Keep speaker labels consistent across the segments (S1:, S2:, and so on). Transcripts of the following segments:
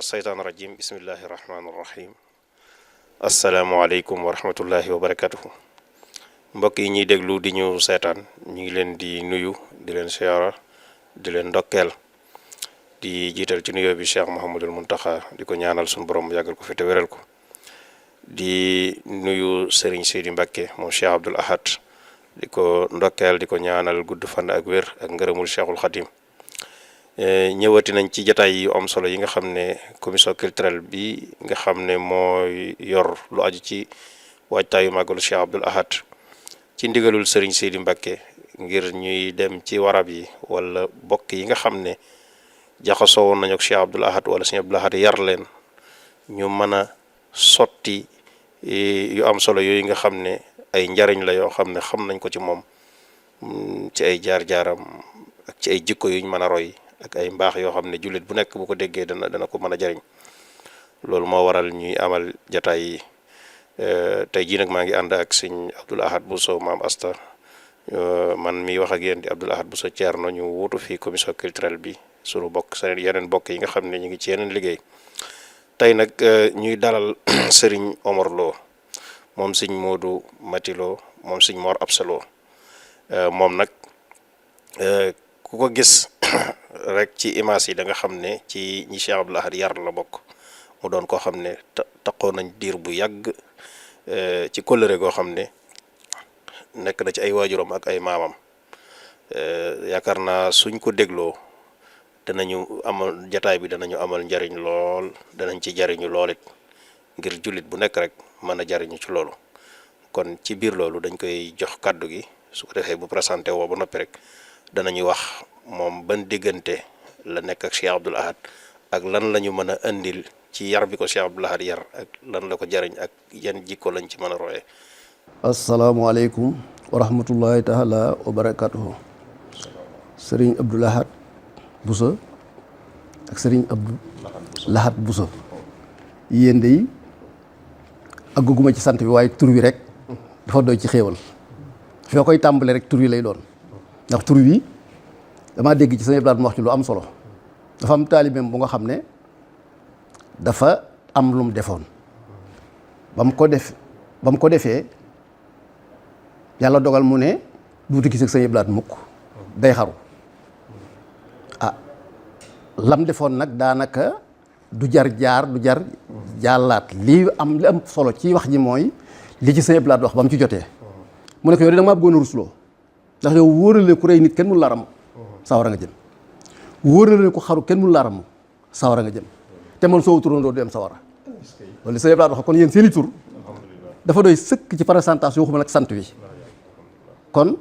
S1: الشيطان الرجيم بسم الله الرحمن الرحيم asalaamaaleykum wa rahmatullahi wa barakatuhu mbokk yi ñuy déglu di ñu seetaan ñu ngi leen di nuyu di leen siyaara di leen ndokkeel di jiital ci nuyoo bi Cheikh Mouhamadul Muntaxa di ko ñaanal suñu borom mu yàggal ko fi te wéral ko di nuyu Serigne Sidi Mbacké moom Cheikh Abdoul Ahad di ko ndokkeel di ko ñaanal gudd fan ak wér ak ngërëmul Cheikhul Khadim ñëwati nañ ci jataay yu am solo yi nga xam ne commission culturelle bi nga xam ne mooy yor lu aju ci waajtaayu màggalu Cheikh Abdoul Ahad ci ndigalul Serigne Sidi Mbacké ngir ñuy dem ci warab yi wala bokk yi nga xam ne jaxasoo woon nañu ak Cheikh Abdoul Ahad wala Cheikh Abdoul Ahad yar leen ñu mën a sotti yu am solo yooyu nga xam ne ay njariñ la yoo xam ne xam nañ ko ci moom ci ay jaar-jaaram ak ci ay jikko yuñ mën a roy ak ay mbaax yoo xam ne jullit bu nekk bu ko déggee dana ko mën a jariñ loolu moo waral ñuy amal jataay yi tey jii nag maa ngi ànd ak sëñ Abdoul Ahad Bousso maam Asta man mi wax ak yéen di Abdoul Ahad Bousso Thierno ñu wuutu fii commission culturelle bi sunu bokk seen yeneen bokk yi nga xam ne ñu ngi ci yeneen liggéey tey nag ñuy dalal sëriñ Omar Lo moom sëñ Modou Mati Lo moom sëñ Mor Absa Lo moom nag ku ko gis rek ci image yi da nga xam ne ci ñi Cheikh Abdoul Ahad yar la bokk mu doon koo xam ne taqoo nañ diir bu yàgg ci kóllëre goo xam ne nekk na ci ay waajuram ak ay maamam yaakaar naa suñ ko dégloo danañu amal jataay bi danañu amal njariñ lool danañ ci jariñu lool it ngir jullit bu nekk rek mën a jariñu ci loolu kon ci biir loolu dañ koy jox kàddu gi su ko defee bu présenté woo ba noppi rek danañuy wax moom ban diggante la nekk ak Cheikh Abdoul Ahad ak lan la ñu mën a indil ci yar bi ko Cheikh Abdoul Ahad yar ak lan la ko jariñ ak yan jikko lañ ci mën a royee.
S2: asalaamaaleykum wa rahmatullahi taala wa barakatuhu. Serigne Abdoul Ahad Bousso ak Serigne Abdou Lahad Bousso yéen de àgguguma ci sant bi waaye tur wi rek dafa doy ci xéewal foo koy tàmbale rek tur wi lay doon ndax tur wi damaa dégg ci sëñ Blaat mu wax ci lu am solo dafa am taalibeem bu nga xam ne dafa am lu mu defoon ba mu ko defee yàlla dogal mu ne duuti gis ak sëñ Blaat mukk day xaru lam defoon nag daanaka du jar jàllaat li am solo ci wax ji mooy li ci sëñ Blaat wax ba mu ci jotee mu ne ko yow de da nga maa bëggoon a rusloo ndax yow wóorale ku rey nit kenn mënu la ram sawara nga jëm wóorale ku xaru kenn mënu la ram sawara nga jëm te man soo turandoo du dem sawara loolu sëñ Blaat wax kon yéen seeni tur dafa doy sëkk ci présentation waxuma nag sant wi kon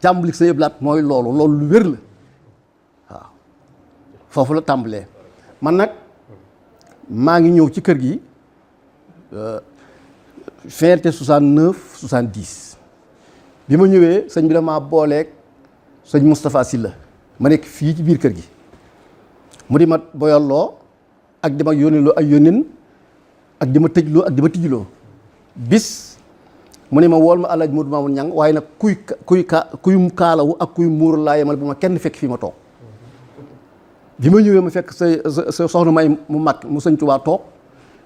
S2: jàmbalik sëñ Blaat mooy loolu lu wér la waaw foofu la tàmbalee man nag maa ngi ñëw ci kër gi feete 69 70 bi ma ñëwee sëñ bi dama booleeg sëñ Moustapha Sylla ma nekk fii ci biir kër gi mu di ma boyalloo ak di ma yónniloo ay yónnin ak di ma tëjloo ak di ma tijjloo bis mu ne ma wool ma Alaaji Modou Mamoun Ñang waaye nag kuy kaalawu ak kuy muur laa yemal bu ma kenn fekk fii ma toog bi ma ñëwee ma fekk sa soxna may mu mag mu sëñ Tuubaa toog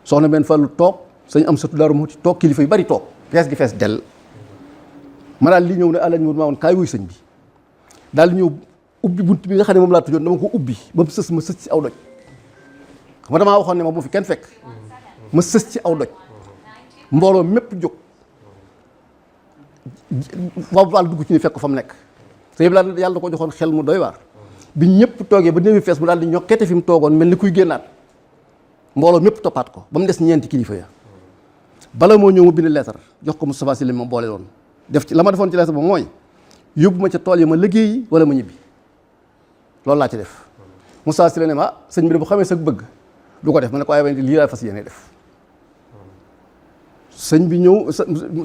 S2: soxna benn Fallu toog sëñ am satu Daaru Muxti toog kilifa yu bari toog fees gi fees dell ma daal li ñëw ne Alaaji Modou Mamoun kaay wuy sëñ bi daal di ñëw ubbi bunt bi nga xam ne moom laa tëjoon dama ko ubbi ba mu sës ma sës ci aw doj xam nga damaa waxoon ne ma bu fi kenn fekk ma sës ci aw doj mbooloo mépp jóg waaw daal dugg ci ni fekk ko fa mu nekk sëñ bi daal yàlla da ko joxoon xel mu doy waar bi ñëpp toogee ba néewi fees mu daal di ñokkete fi mu toogoon mel ni kuy génnaat mbooloo mépp toppaat ko ba mu des ñeenti kilifa ya bala moo ñëw mu bind leetar jox ko Moustapha Sylla ma boole loon def ci la ma defoon ci leetar ba mooy yóbbu ma ca tool yi ma liggéeyi wala ma ñibbi loolu laa ci def Moustapha Sylla ne ma sëñ bi de bu xamee sa bëgg du ko def ma ne ko waaye lii laa fas yéene def sëñ bi ñëw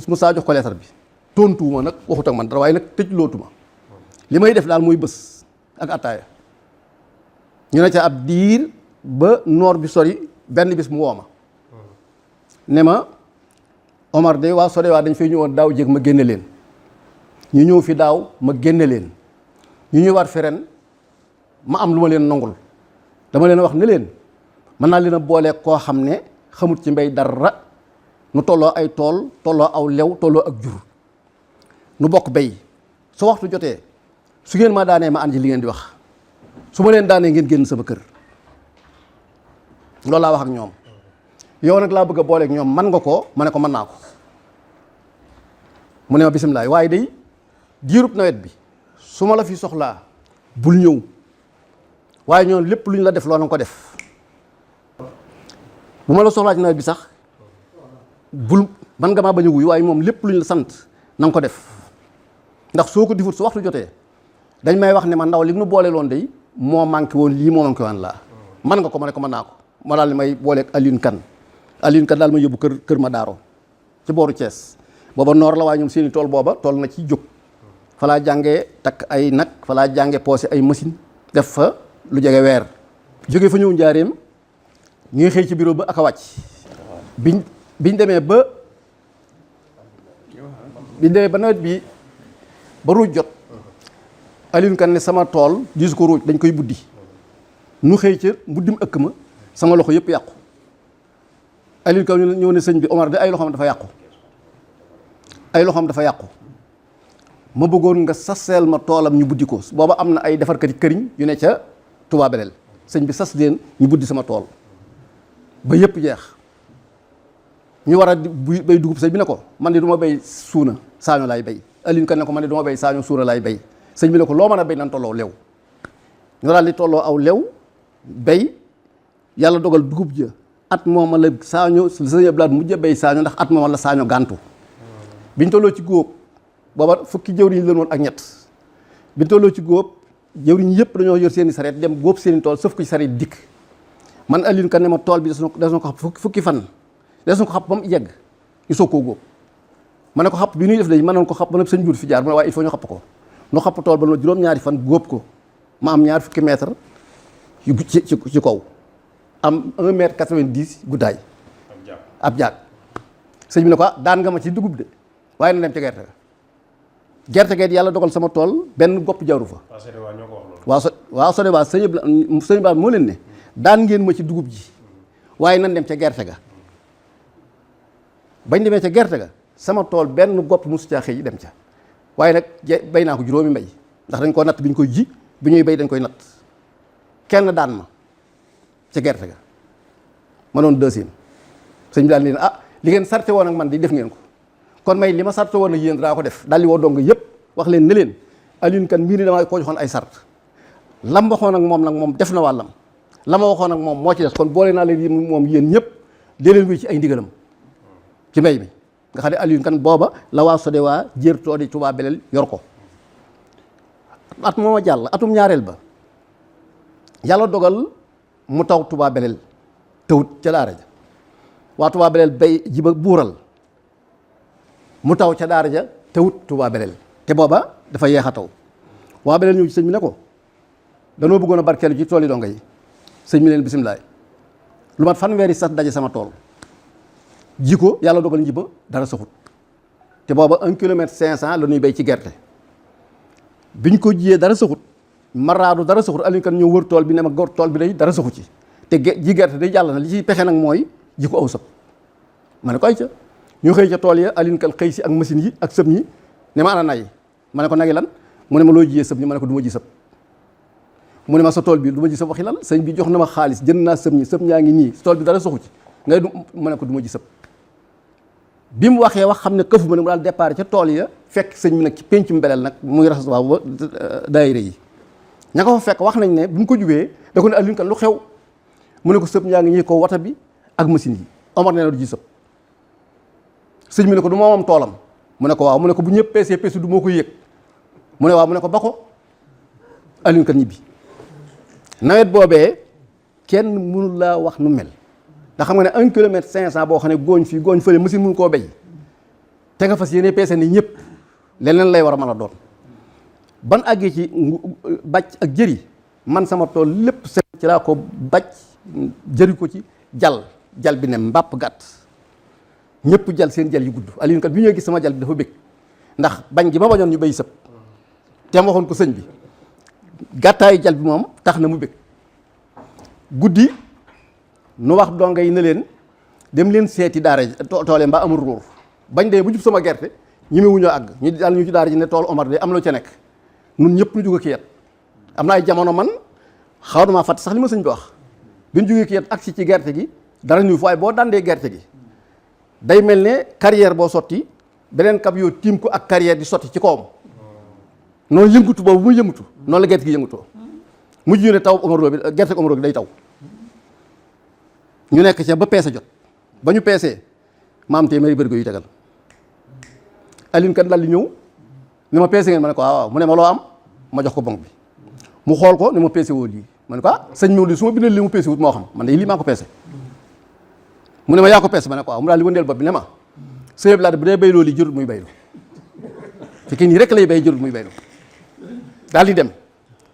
S2: Moussa jox ko leetar bi tontuwuma nag waxut ak man dara waaye nag tëj lootuma li may def daal muy bës ak attaaya ñu ne ca ab diir ba noor bi sori benn bis mu woo ma ne ma Omar de waa sore waa dañ fay ñëwoon daaw jéeg ma génne leen ñu ñëw fi daaw ma génne leen ñu ñëwaat fi ren ma am lu ma leen nangul dama leen wax ne leen mën naa leen a boole koo xam ne xamut ci mbay dara nu tolloo ay tool tolloo aw lew tolloo ak jur nu bokk bay su waxtu jotee su ngeen ma daanee ma ànd ci li ngeen di wax su ma leen daanee ngeen génn sama kër loolu laa wax ak ñoom. yow nag laa bëgg a booleeg ñoom man nga ko ma ne ko mën naa ko mu ne ma bisimilah waaye day diirub nawet bi su ma la fi soxlaa bul ñëw waaye ñoom lépp lu ñu la def loo na ko def bu ma la soxlaa ci nawet bi sax bul man nga maa bañ a wuyu waaye moom lépp lu ñu la sant na nga ko def ndax soo ko difut su waxtu jotee dañ may wax ne ma ndaw li nu boole loon day moo manqué woon lii moo manqué woon laa man nga ko ma ne ko mën naa ko ma daal ni may booleeg Alioune Kane daal ma yóbbu kër ma daaro ci booru Thiès booba noor la waaye ñoom seeni tool booba tool na ci jóg fa laa jàngee takk ay nag fa laa jàngee poosé ay machine def fa lu jege weer jóge fa ñëw njaareem ñuy xëy ci bureau ba ak a wàcc biñ demee ba nawet bi ba ruuj jot Alioune Kane ne sama tool disu ko ruuj dañ koy buddi nu xëy ca mbuddim ëkk ma sama loxo yëpp yàqu Alioune Kane ñëw ne sëñ bi Omar de ay loxoom dafa yàqu ma bëggoon nga saseel ma toolam ñu buddi ko booba am na ay defarkati këriñ yu ne ca Touba Belel sëñ bi sas leen ñu buddi sama tool ba yëpp jeex ñu war a bay dugub sëñ bi ne ko man de du ma bay suuna saaño laay bay Alioune Kane ne ko man de du ma bay saaño suuna laay bay sëñ bi ne ko loo mën a bay nan tolloo lew ñu daal di tolloo aw lew bay yàlla dogal dugub ja at mooma la saaño sëñ Abdou Lahad mujj a bay saaño ndax at mooma la saaño gàntu biñ tolloo ci góob booba fukki jëwriñ leen woon ak ñett biñ tolloo ci góob jëwriñ yëpp dañoo yor seeni sareet dem góob seeni tool sëf ko ci sareet dikk man Alioune Kane ne ma tool bi des na ko xapp fukki fan des na ko xapp ba mu yegg ñu soog koo góob ma ne ko xapp bi ñuy def day mënoon ko xapp ba nëpp sëñ Juur fi jaar mu ne waaye il faut ñu xapp ko nu xapp tool ba no juróom-ñaari fan góob ko ma am ñaar fukki mètre yu ci kaw am 1 mètre 90 guddaay ab jaag sëñ bi ne ko daan nga ma ci dugub de waaye na dem ca gerte ga yàlla dogal sama tool benn gopp jaru fa waaw Sodeba sëñ Ba moo leen ne daan ngeen ma ci dugub ji waaye nan dem ca gerte ga bañ demee ca gerte ga sama tool benn gopp mosu caa xëy dem ca waaye nag bay naa ko juróomi mbay ndax dañ koo natt bi ñu koy ji bi ñuy bay dañ koy natt kenn daan ma ca gerte ga ma doon deuxième sëñ bi daal leen li ngeen sarte woon ak man di def ngeen ko kon may li ma sarte woon ak yéen daa ko def daal di woo dong yëpp wax leen ne leen Alioune Kane mbir ni damaa koo joxoon ay sart lam waxoon ak moom nag moom def na wàllam la ma waxoon ak moom moo ci des kon boole naa leen moom yéen ñëpp dee leen wéy ci ay ndigalam ci mbay mi nga xam ne Alioune Kane booba la waa Sodewaa jéer toodi Touba Belel yor ko at mooma jàll atum ñaareel ba yàlla dogal mu taw Touba Belel tawut ca daara ja waa Touba Belel bay ji ba buural mu taw ca daara ja tawut Touba Belel te booba dafa yeex a taw waa Belel ñëw ci sëñ bi ne ko danoo bëggoon a barkeelu ci tool yi donga yi sëñ bi leen bisimilah lu mat fanweeri sas daje sama tool ji ko yàlla dogal nji ba dara saxut te booba 1 kilomètre 500 la ñuy bay ci gerte biñ ko jiyee dara saxut maraadu dara saxut Alioune Kane ñëw wër tool bi ne ma góor tool bi day dara saxut ci te ji gerte day jàll na li ci pexe nag mooy ji ko aw sëb ma ne ko ay ca ñu xëy ca tool ya Alioune Kane xëy si ak machine yi ak sëb ñi ne ma ana nay ma ne ko nagi lan mu ne ma loo jiyee sëb ñi ma ne ko du ma ji sëb mu ne ma sa tool bi du ma ji sëb waxi lan sëñ bi jox na ma xaalis jënd naa sëb ñi sëb ñaa ngi nii tool bi dara saxu ci ngay du ma ne ko du ma ji sëb bi mu waxee wax xam ne këfu ma ne mu daal départ ca tool ya fekk sëñ bi nag ci péncum Belel nag muy raxas waaw ba daayira yi ña ko fa fekk wax nañ ne bi mu ko jubee da ko ne Alioune Kane lu xew mu ne ko sëb ñaa ngi ñii ko wata bi ak machine yi Omar nee na du ji sëb sëñ bi ne ko du moomam toolam mu ne ko waaw mu ne ko bu ñëpp peesee peesu du moo koy yëg mu ne waaw mu ne ko ba ko Alioune Kane ñibbi nawet boobee kenn mënul laa wax nu mel ndax xam nga ne 1 kilomètre 500 boo xam ne gooñ fii gooñ fële machine mënu koo béy te nga fas yéene peese ni ñëpp leneen lay war a mën a doon ban àggee ci bàcc ak jëri man sama tool lépp set ci laa ko bàcc jëri ko ci jal bi ne mbàpp gàtt ñëpp jal seen jal yu gudd Alioune Kane bi ñoo gis sama jal bi dafa bëgg ndax bañ gi ma bañoon ñu béy sëb te ma waxoon ko sëñ bi gàttaayu jal bi moom tax na mu bëgg guddi nu wax donga yi ne leen dem leen seeti daara toole mbaa amul ruur bañ dee bu jub sama gerte ñi mu wuñoo àgg ñu daal ñu ci daara ji ne tool Omar de am na ca nekk nun ñëpp ñu jóge ki yet am na ay jamono man xaw na maa fàtte sax li ma sëñ bi wax bi ñu jógee ki yet agsi ci gerte gi dara ñuy waaye boo dandee gerte gi day mel ne carrière boo sotti beneen kab yoo tiim ko ak carrière di sotti ci kawam noonu yëngutu boobu muy yëngutu noonu la gerte gi yëngutoo mujj ñu ne taw Omar Lo bi gerte gi Omar Lo bi day taw ñu nekk ca ba peese jot ba ñu peesee ma am téeméeri bërigo yu tegal Alioune kan daal di ñëw ni ma peese ngeen ma ne ko waaw mu ne ma loo am ma jox ko bonk bi mu xool ko ni ma peese woo lii ma ne ko sëñ Maodo su ma bindee lii mu peese wut moo xam man de lii maa ko peese mu ne ma yaa ko peese ma ne ko waaw mu daal di wëndeel bopp bi ne ma sëñ Abdoulaye bu dee bayloo li jërut muy baylu fekkee nii rek lay bay jërut muy baylu daal di dem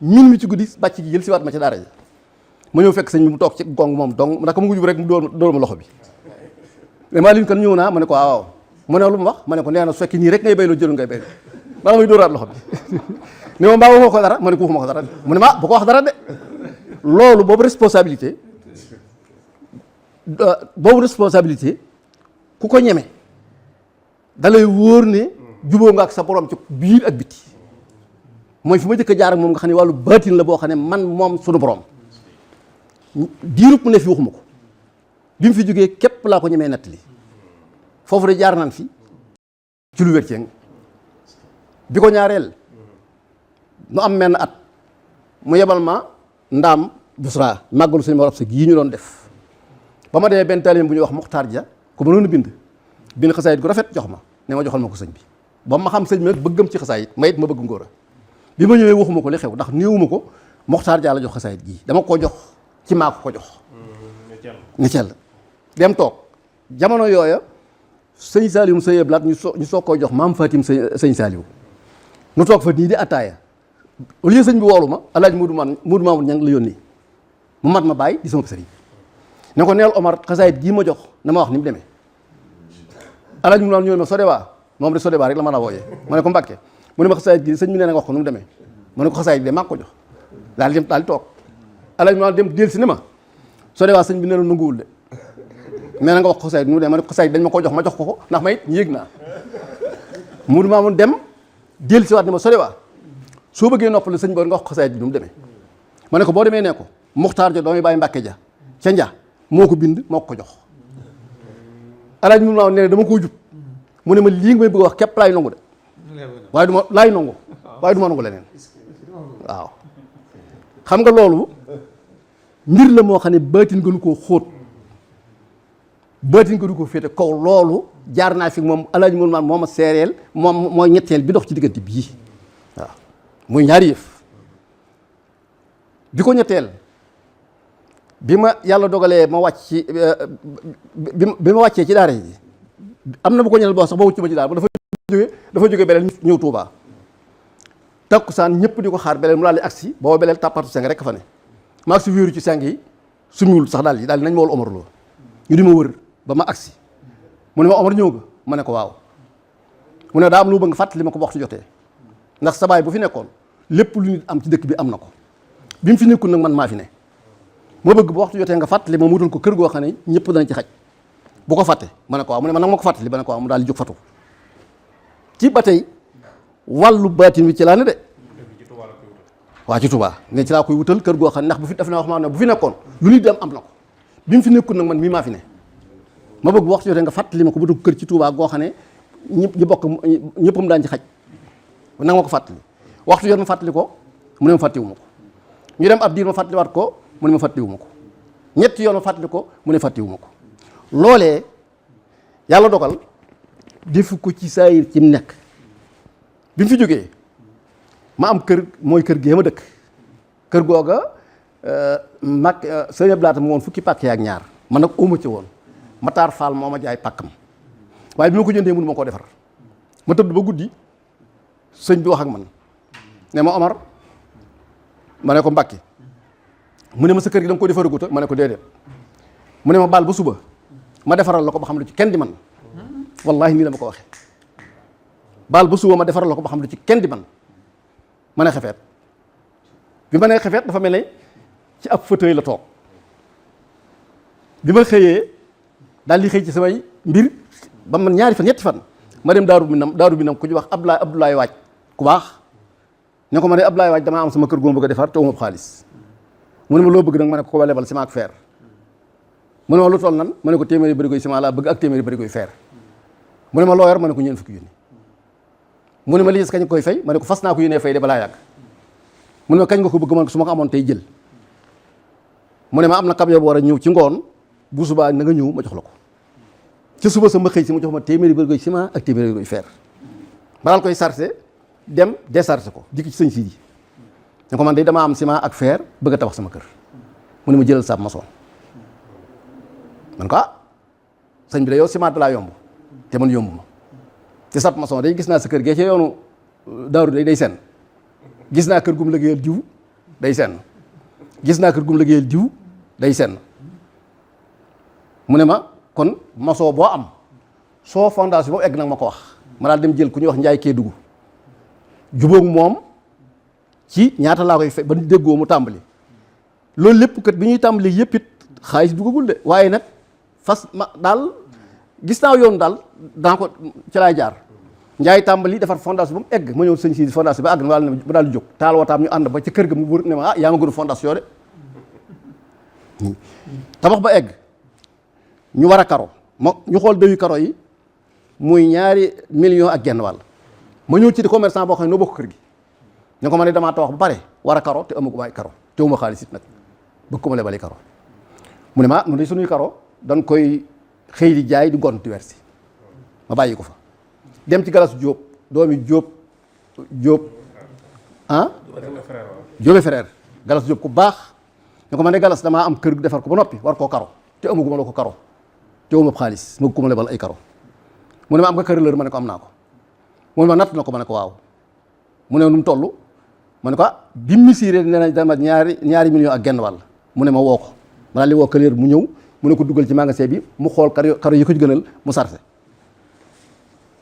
S2: min mi ci guddi bàcc gi jël si waat ma ca daara ji ma ñëw fekk sëñ bi mu toog ci gong moom donc naka mu ngi jub rek mu dóor ma loxo bi mais maa liñ kan ñëw naa ma ne ko waaw mu ne lu mu wax ma ne ko nee na su fekkee nii rek ngay bayloo jërut ngay baylu maa may dóoraat loxo bi ne ma mbaa waxoo ko dara ma ne ko waxuma ko dara mu ne ma bu ko wax dara de loolu boobu responsabilité ku ko ñeme da lay wóor ne juboo nga ak sa borom ci biir ak biti mooy fi ma jëkk a jaar ak moom nga xam ne wàllu baatin la boo xam ne man moom sunu borom diirub mu ne fi waxuma ko bi mu fi jógee képp laa ko ñemee nettali foofu de jaar naan fi ci lu wér ceeng bi ko ñaareel nu am menn at mu yebal ma ndaam Busra màggalu sëñ Mor Absa gii ñu doon def ba ma demee benn taalibe bu ñuy wax Muxtaar Ja ko mënoon a bind xasaayit gu rafet jox ma ne ma joxal ma ko sëñ bi ba ma xam sëñ bi nag bëggam ci xasaayit ma it ma bëgg ngóora bi ma ñëwee waxuma ko li xew ndax néewuma ko Muxtaar Ja la jox xasaayit gii dama ko jox ci maa ko jox ni cell dem toog jamono yooya sëñ Saaliw sëñ Ablaat ñu soog koo jox maam Fatim sëñ Saaliw nu toog fa nii di attaaya au lieu sëñ bi woolu ma Alaaji Muudu Maamun Ñang la yónni mu mat ma bàyyi di sama sëriñ ne ko neel Omar xasaayit gii ma jox na ma wax ni mu demee Alaaji Muudu Maamun ñëw ma Sodeba moom de Sodeba rek la mën a wooyee ma ne ko Mbàkke mu ne ma xasaayit gi sëñ bi nee na nga wax ko nu mu demee ma ne ko xasaayit gi de maa ko jox daal di toog Alaaji Muudu dem del si ne ma Sodeba sëñ bi nee na nanguwul de nee na nga wax ko xasaayit nu mu demee ma ne ko xasaayit dañ ma ko jox ma jox ko ndax ma it yéeg naa Muudu Maamun dem del si waat ne ma Sodeba soo bëggee noppale sëñ boor nga wax xasaayit bi nu mu demee ma ne ko boo demee ne ko Muxtaar Ja doomi bàyyi Mbàkke Ja ca Nja moo ko bind moo ko jox Alaaji Muudu Maamun ne dama koo jub mu ne ma lii nga may bëgg a wax képp laay nangu de waaye du ma laay nangu waaye du ma nangu leneen waaw xam nga loolu mbir la moo xam ne baatin gënu koo xóot baatin gënu koo féete kaw loolu jaar naa fi moom Alaaji Muudu Maamun moo ma seereel moom mooy ñetteel bi dox ci diggante bii waaw muy ñaari yëf bi ko ñetteel bi ma yàlla dogalee ma wàcc ci bi ma wàccee ci daara yi am na bu ko ñeneel boo sax ba wucc ma ci daara dafa jóge beleel ñëw Tuubaa takkusaan ñëpp di ko xaar beleel mu daal di agsi booba beleel tàppatu seng rek fa ne ma agsi wéeru ci seng yi sumiwul sax daal di nañ ma wol Omar Lo ñu di ma wër ba ma agsi mu ne ma Omar ñëw nga ma ne ko waaw mu ne daa am lu bëgg nga fàttali ma ko waxtu jotee ndax sa baay bu fi nekkoon lépp lu nit am ci dëkk bi am na ko bi mu fi nekkul nag man maa fi ne moo bëgg bu waxtu jotee nga fàttali ma mu wutal ko kër goo xam ne ñëpp danañ ci xaj bu ko fàtte ma ne ko waaw mu ne man nag ma ko fàttali ba ne ko waaw mu daal di jóg fatu ci ba tey wàllu baatin wi ci laa ne de waa ci Touba ne ci laa koy wutal kër goo xam ne ndax bu fi def na wax maa ne bu fi nekkoon lu nit dem am na ko bi mu fi nekkul nag man mii maa fi ne ma bëgg bu waxtu jotee nga fàttali ma ko wutal ko kër ci Touba goo xam ne ñi bokk ñëppam daan ci xaj nanga ma ko fàttali waxtu jot ma fàttali ko mu ne ma fàttiwu ma ko ñu dem ab diir ma fàttaliwaat ko mu ne ma fàttiwu ma ko ñetti yoon ma fàttali ko mu ne fàttiwu ma ko loolee yàlla dogal defu ko ci saayir ci mu nekk bi mu fi jógee ma am kër mooy kër gee ma dëkk kër googa mag sëñ Ablaata mu woon fukki pàkk ak ñaar man nag óoma ci woon Matar Fall moo ma jaay pàkkam waaye bi ma ko jëndee mënu ma koo defar ma tëdd ba guddi sëñ bi wax ak man ne ma Omar ma ne ko Mbàkke mu ne ma sa kër gi da nga ko defaraguta ma ne ko déedéet mu ne ma baal ba suba ma defaral la ko ba xam lu ci kenn di man wallahi nii la ma ko waxee baal ba suba ma defaral la ko ba xam lu ci kenn di man ma ne xefeet bi ma ne xefeet dafa mel ne ci ab fauteuil la toog bi ma xëyee daal di xëy ci samay mbir ba man ñaari fan ñetti fan ma dem daaru bi nam ku ñu wax Abdoulaye Waaj ku baax ne ko ma ne Abdoulaye Waaj damaa am sama kër gu ma bëgg a defar te amuma xaalis mu ne ma loo bëgg nag ma ne ko ba lebal ciment ak fer mu ne ma lu toll nan ma ne ko téeméeri bëri koy ciment laa bëgg ak téeméeri bëri koy fer mu ne ma loo yor ma ne ko ñeent fukki junni mu ne ma lii kañ koy fay ma ne ko fas naa ko yéenee fay de balaa yàgg mu ne ma kañ nga ko bëgg man ko su ma ko amoon tey jël mu ne ma am na camion bu war a ñëw ci ngoon bu subaa na nga ñëw ma jox la ko ci suba sa ma xëy si mu jox ma téeméeri bëri koy ciment ak téeméeri bëri koy fer ma daal koy sarse dem déchargé ko dikk ci sëñ Sidi ne ko man day damaa am ciment ak fer bëgg a tabax sama kër mu ne ma jëlal sab maçon man ko sëñ bi da yow ciment da laa yomb te man yomb ma te sab maçon day gis naa sa kër gee ci yoonu daaru day senn gis naa kër gum liggéeyal diw day senn gis naa kër gum liggéeyal diw day senn mu ne ma kon maçon boo am soo fondation boobu egg nag ma ko wax ma daal dem jël ku ñuy wax Njaay Kédougou jubóog moom ci ñaata laa koy fay ba déggoo mu tàmbali loolu lépp kat bi ñuy tàmbali yëpp it xaalis duggagul de waaye nag fas ma daal gis naa yoon daal daa ko ci laay jaar Njaay tàmbali defar fondation ba mu egg ma ñëw sëñ si fondation ba àgg na ba daal di jóg taal wataam ñu ànd ba ca kër ga mu wër ne ma yaa ma gën a fondation de tabax ba egg ñu war a karo ñu xool deyu karo yi muy 2 millions ak genn wàll ma ñëw ci di commerçant boo xam ne noo bokk kër gi ne ko ma ne damaa tabax ba pare war a karo te amagu ma ay karo te wu ma xaalis it nag bëgg ko ma lebali karo mu ne ma nun de suñuy karo dañ koy xëy di jaay di gont di wersi ma bàyyi ko fa dem ci Galas Jóob doomi Jóob Jóobe frère Galas Jóob ku baax ne ko ma ne Galas damaa am kër defar ko ba noppi war koo karo te amagu ma la ko karo te wu ma xaalis bëgg ko ma lebal ay karo mu ne ma am nga carreleur ma ne ko am naa ko mu ne ma natt na ko ma ne ko waaw mu ne nu mu toll ma ne ko bi mu misiré nee na dama ñaari millions ak genn wàll mu ne ma woo ko ma daal di woo carreleur mu ñëw mu ne ko duggal ci magasin bi mu xool karo yi ko ci gënal mu sarse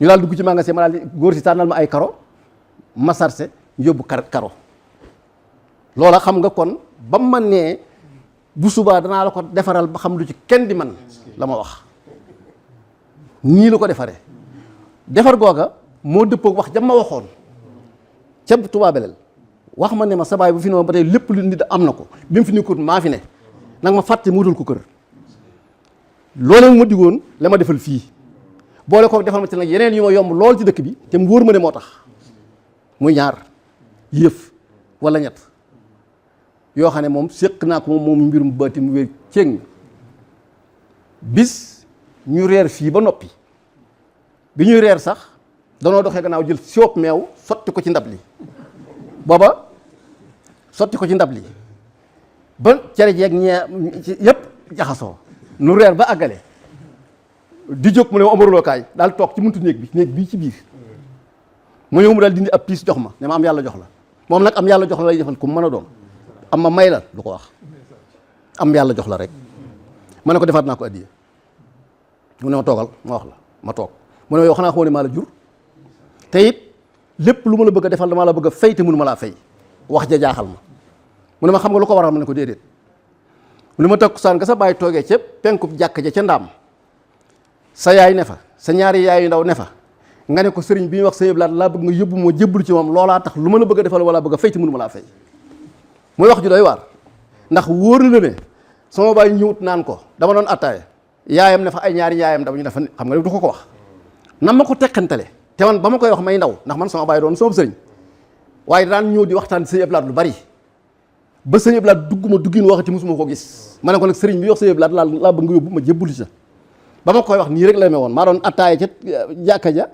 S2: ñu daal dugg ci magasin ma daal di góor si tànnal ma ay karo ma sarse ñu yóbbu karo loola xam nga kon ba mu man nee bu subaa danaa la ko defaral ba xam lu ci kenn di man la ma wax nii la ko defaree defar googa moo dëppoog wax jam ma waxoon ca Touba Belel wax ma ne ma sa baay bu fi ne ma ba tey lépp lu nit am na ko bi mu fi nekkut maa fi ne nag ma fàtte mu wutal ko kër loolee mu ma diggoon la ma defal fii boole ko defal ma ci nag yeneen yu ma yomb lool ci dëkk bi te mu wóor ma ne moo tax muy ñaar yëf wala ñett yoo xam ne moom séq naa ko moom mbirum baati mu wér céng bis ñu reer fii ba noppi bi ñuy reer sax danoo doxee gannaaw jël siop meew sotti ko ci ndab li booba sotti ko ci ndab li ba cere jeeg yëpp jaxasoo nu reer ba àggale di jóg mu ne ma amaruloo kaay daal toog ci muntu néeg bii ci biir mu ñëw mu daal dindi ab piis jox ma ne ma am yàlla jox la moom nag am yàlla jox la lay defal ku mu mën a doon am ma may la lu ko wax am yàlla jox la rek ma ne ko defaat naa ko addiya mu ne ma toogal ma wax la ma toog mu ne yow xanaa xamoo ne maa la jur te it lépp lu ma la bëgg a defal damaa la bëgg a fay te mënu ma laa fay wax ja jaaxal ma mu ne ma xam nga lu ko waral ma ne ko déedéet mu ne ma takkusaan nga sa bàyyi toogee ca penkub jàkk ja ca ndaam sa yaay ne fa sa ñaari yaay yu ndaw ne fa nga ne ko sëriñ bi ñuy wax sa yëb laa bëgg nga yóbbu moo jébbalu ci moom loolaa tax lu ma la bëgg a defal wala bëgg a fay te mënu ma laa fay muy wax ju doy waar ndax wóor na la ne sama bàyyi ñëwut naan ko dama doon attaaya yaayam ne fa ay ñaari yaayam dama ñu defa xam nga du ko wax nam ma ko teqantale te man ba ma koy wax may ndaw ndax man sama bàyyi doon sama sëriñ waaye daan ñëw di waxtaan sëñ Ablaat lu bari ba sëñ Ablaat dugguma duggin waxati musuma ko gis ma ne ko nag sëriñ bi wax sëñ Ablaat laa bëgg nga yóbbu ma jébbulu sa ba ma koy wax nii rek la mee woon maa doon attaaya ca jàkka ja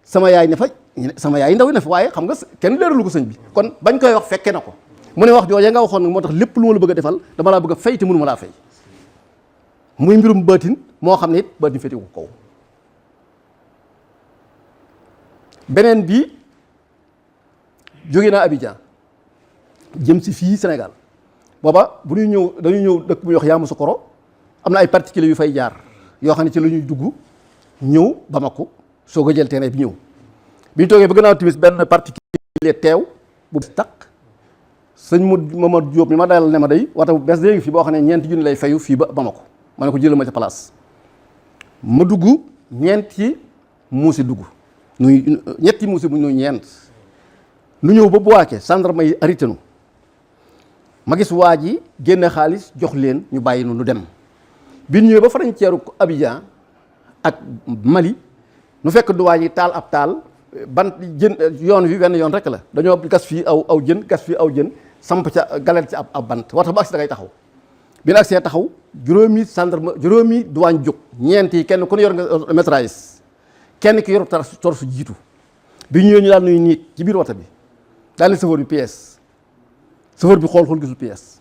S2: sama yaay ne fa sama yaay ndaw ne fa waaye xam nga kenn leeralu ko sëñ bi kon bañ koy wax fekke na ko mu ne wax jooje nga waxoon nag moo tax lépp lu ma la bëgg a defal dama laa bëgg a fay te mënu ma laa fay muy mbirum baatin moo xam ne it baatin féete ko kaw beneen bi jóge naa Abidjan jëm si fii Sénégal booba bu ñuy ñëw dañuy ñëw dëkk bu ñuy wax Yamoussoukro am na ay particuliers yu fay jaar yoo xam ne ci la ñuy dugg ñëw Bamako soo ko jël terrain bi ñëw bi ñu toogee ba gannaaw timis benn particulier teew bu takk sëñ Mamadou Diop mi ma dalal ne ma day wata bu bees léegi fii boo xam ne 4 junni lay fayu fii ba Bamako ma ne ko jëlal ma ca place ma dugg ñeenti muusi dugg nuy ñetti muusi bu ñu ñeent nu ñëw ba Bouaké gendarme yi arrêté nu ma gis waa ji génne xaalis jox leen ñu bàyyi nu dem bi ñëwee ba frontière Abidjan ak Mali nu fekk duwaa yi taal ab taal bant jën yoon wi wenn yoon rek la dañoo gas fii aw jën gas fii aw jën samp ca galeel ci ab bant war tax ba agsi da ngay taxaw bi na agsee taxaw juróomi gendarme juróomi duwaañ jóg ñeent yi kenn ku ne yor nga métraillais kenn ki yor tor su jiitu bi ñëwee ñu daal nuy niit ci biir wata bi daal ni chauffeur bi pièce chauffeur bi xool gisul pièce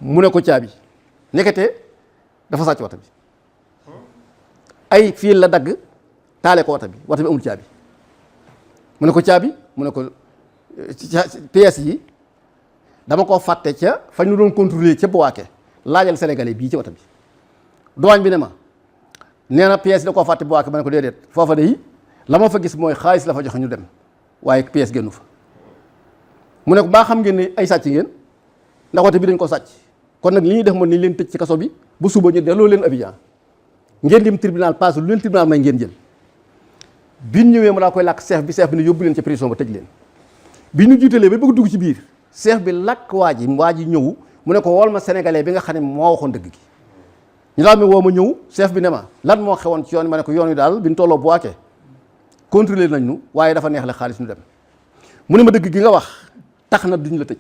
S2: mu ne ko caabi nekkete dafa sàcc wata bi ay fii la dagg taale ko wata bi amul caabi mu ne ko caabi mu ne ko pièces yi dama koo fàtte ca fañ ñu doon contrôler ca Bouaké laajal sénégalais bii ci wata bi douane bi ne ma nee na pièces yi da koo fàtte Bouaké ma ne ko déedéet foofa day la ma fa gis mooy xaalis la fa joxe ñu dem waaye pièces génnu fa mu ne ko baa xam ngeen ne ay sàcc ngeen ndax wata bi dañ ko sàcc kon nag li ñuy def mooy nañ leen tëj ci kaso bi bu suba ñu delloo leen Abidjan ngeen dem tribunal passe lu leen tribunal may ngeen jël bi ñu ñëwee ma daa koy làkk chef bi ne yóbbu leen ca prison ba tëj leen bi ñu jiitalee ba bëgg dugg ci biir chef bi làkk waa ji ñëw mu ne ko wool ma sénégalais bi nga xam ne moo waxoon dëgg gi ñu daal mi woo ma ñëw chef bi ne ma lan moo xewoon ci yoon yi ma ne ko yoon wi daal bi ñu tolloo Bouaké contrôler nañ ñu waaye dafa neex la xaalis ñu dem mu ne ma dëgg gi nga wax tax na duñ la tëj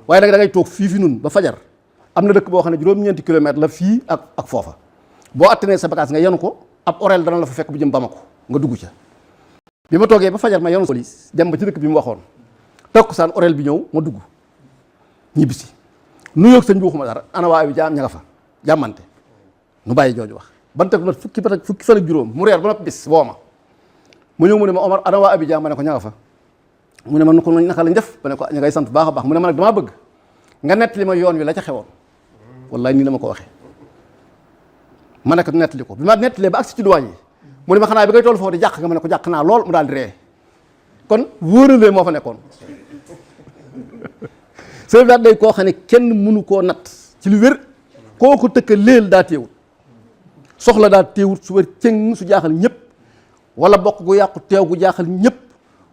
S2: waaye nag da ngay toog fii fi nun ba fajar am na dëkk boo xam ne juróom-ñeenti kilomètres la fii ak foofa boo attanee sa bagage nga yenu ko ab orel dana la fa fekk bu jëm Bamako nga dugg ca bi ma toogee ba fajar ma yenu police dem ba ci dëkk bi mu waxoon takkusaan orel bi ñëw ma dugg ñibbisi nuyoog sëñ bi waxuma dara ana waa bi jaam ña nga fa jàmmante nu bàyyi jooju wax ban teg ma fukki fan ak juróom mu reer ba noppi bis woo ma ñëw mu ne ma Omar ana waa Abidjan ma ne ko ña nga fa mu ne ma ko naka lañ def ma ne ko ña ngay sant baax a baax mu ne ma nag damaa bëgg nga nettali ma yoon wi la ca xewoon wallaay nii la ma ko waxee ma ne ko nettali ko bi ma nettalee ba agsi ci duwaañ yi mu ne ma xanaa bi ngay toll foofu di jàq nga ma ne ko jàq naa lool mu daal di ree kon wóoralee moo fa nekkoon sëñ bi day koo xam ne kenn mënu koo natt ci lu wér koo ko tëkka léel daa teewut soxla daa teewut su wér cëng su jaaxal ñëpp wala bokk gu yàqu teew gu jaaxal ñëpp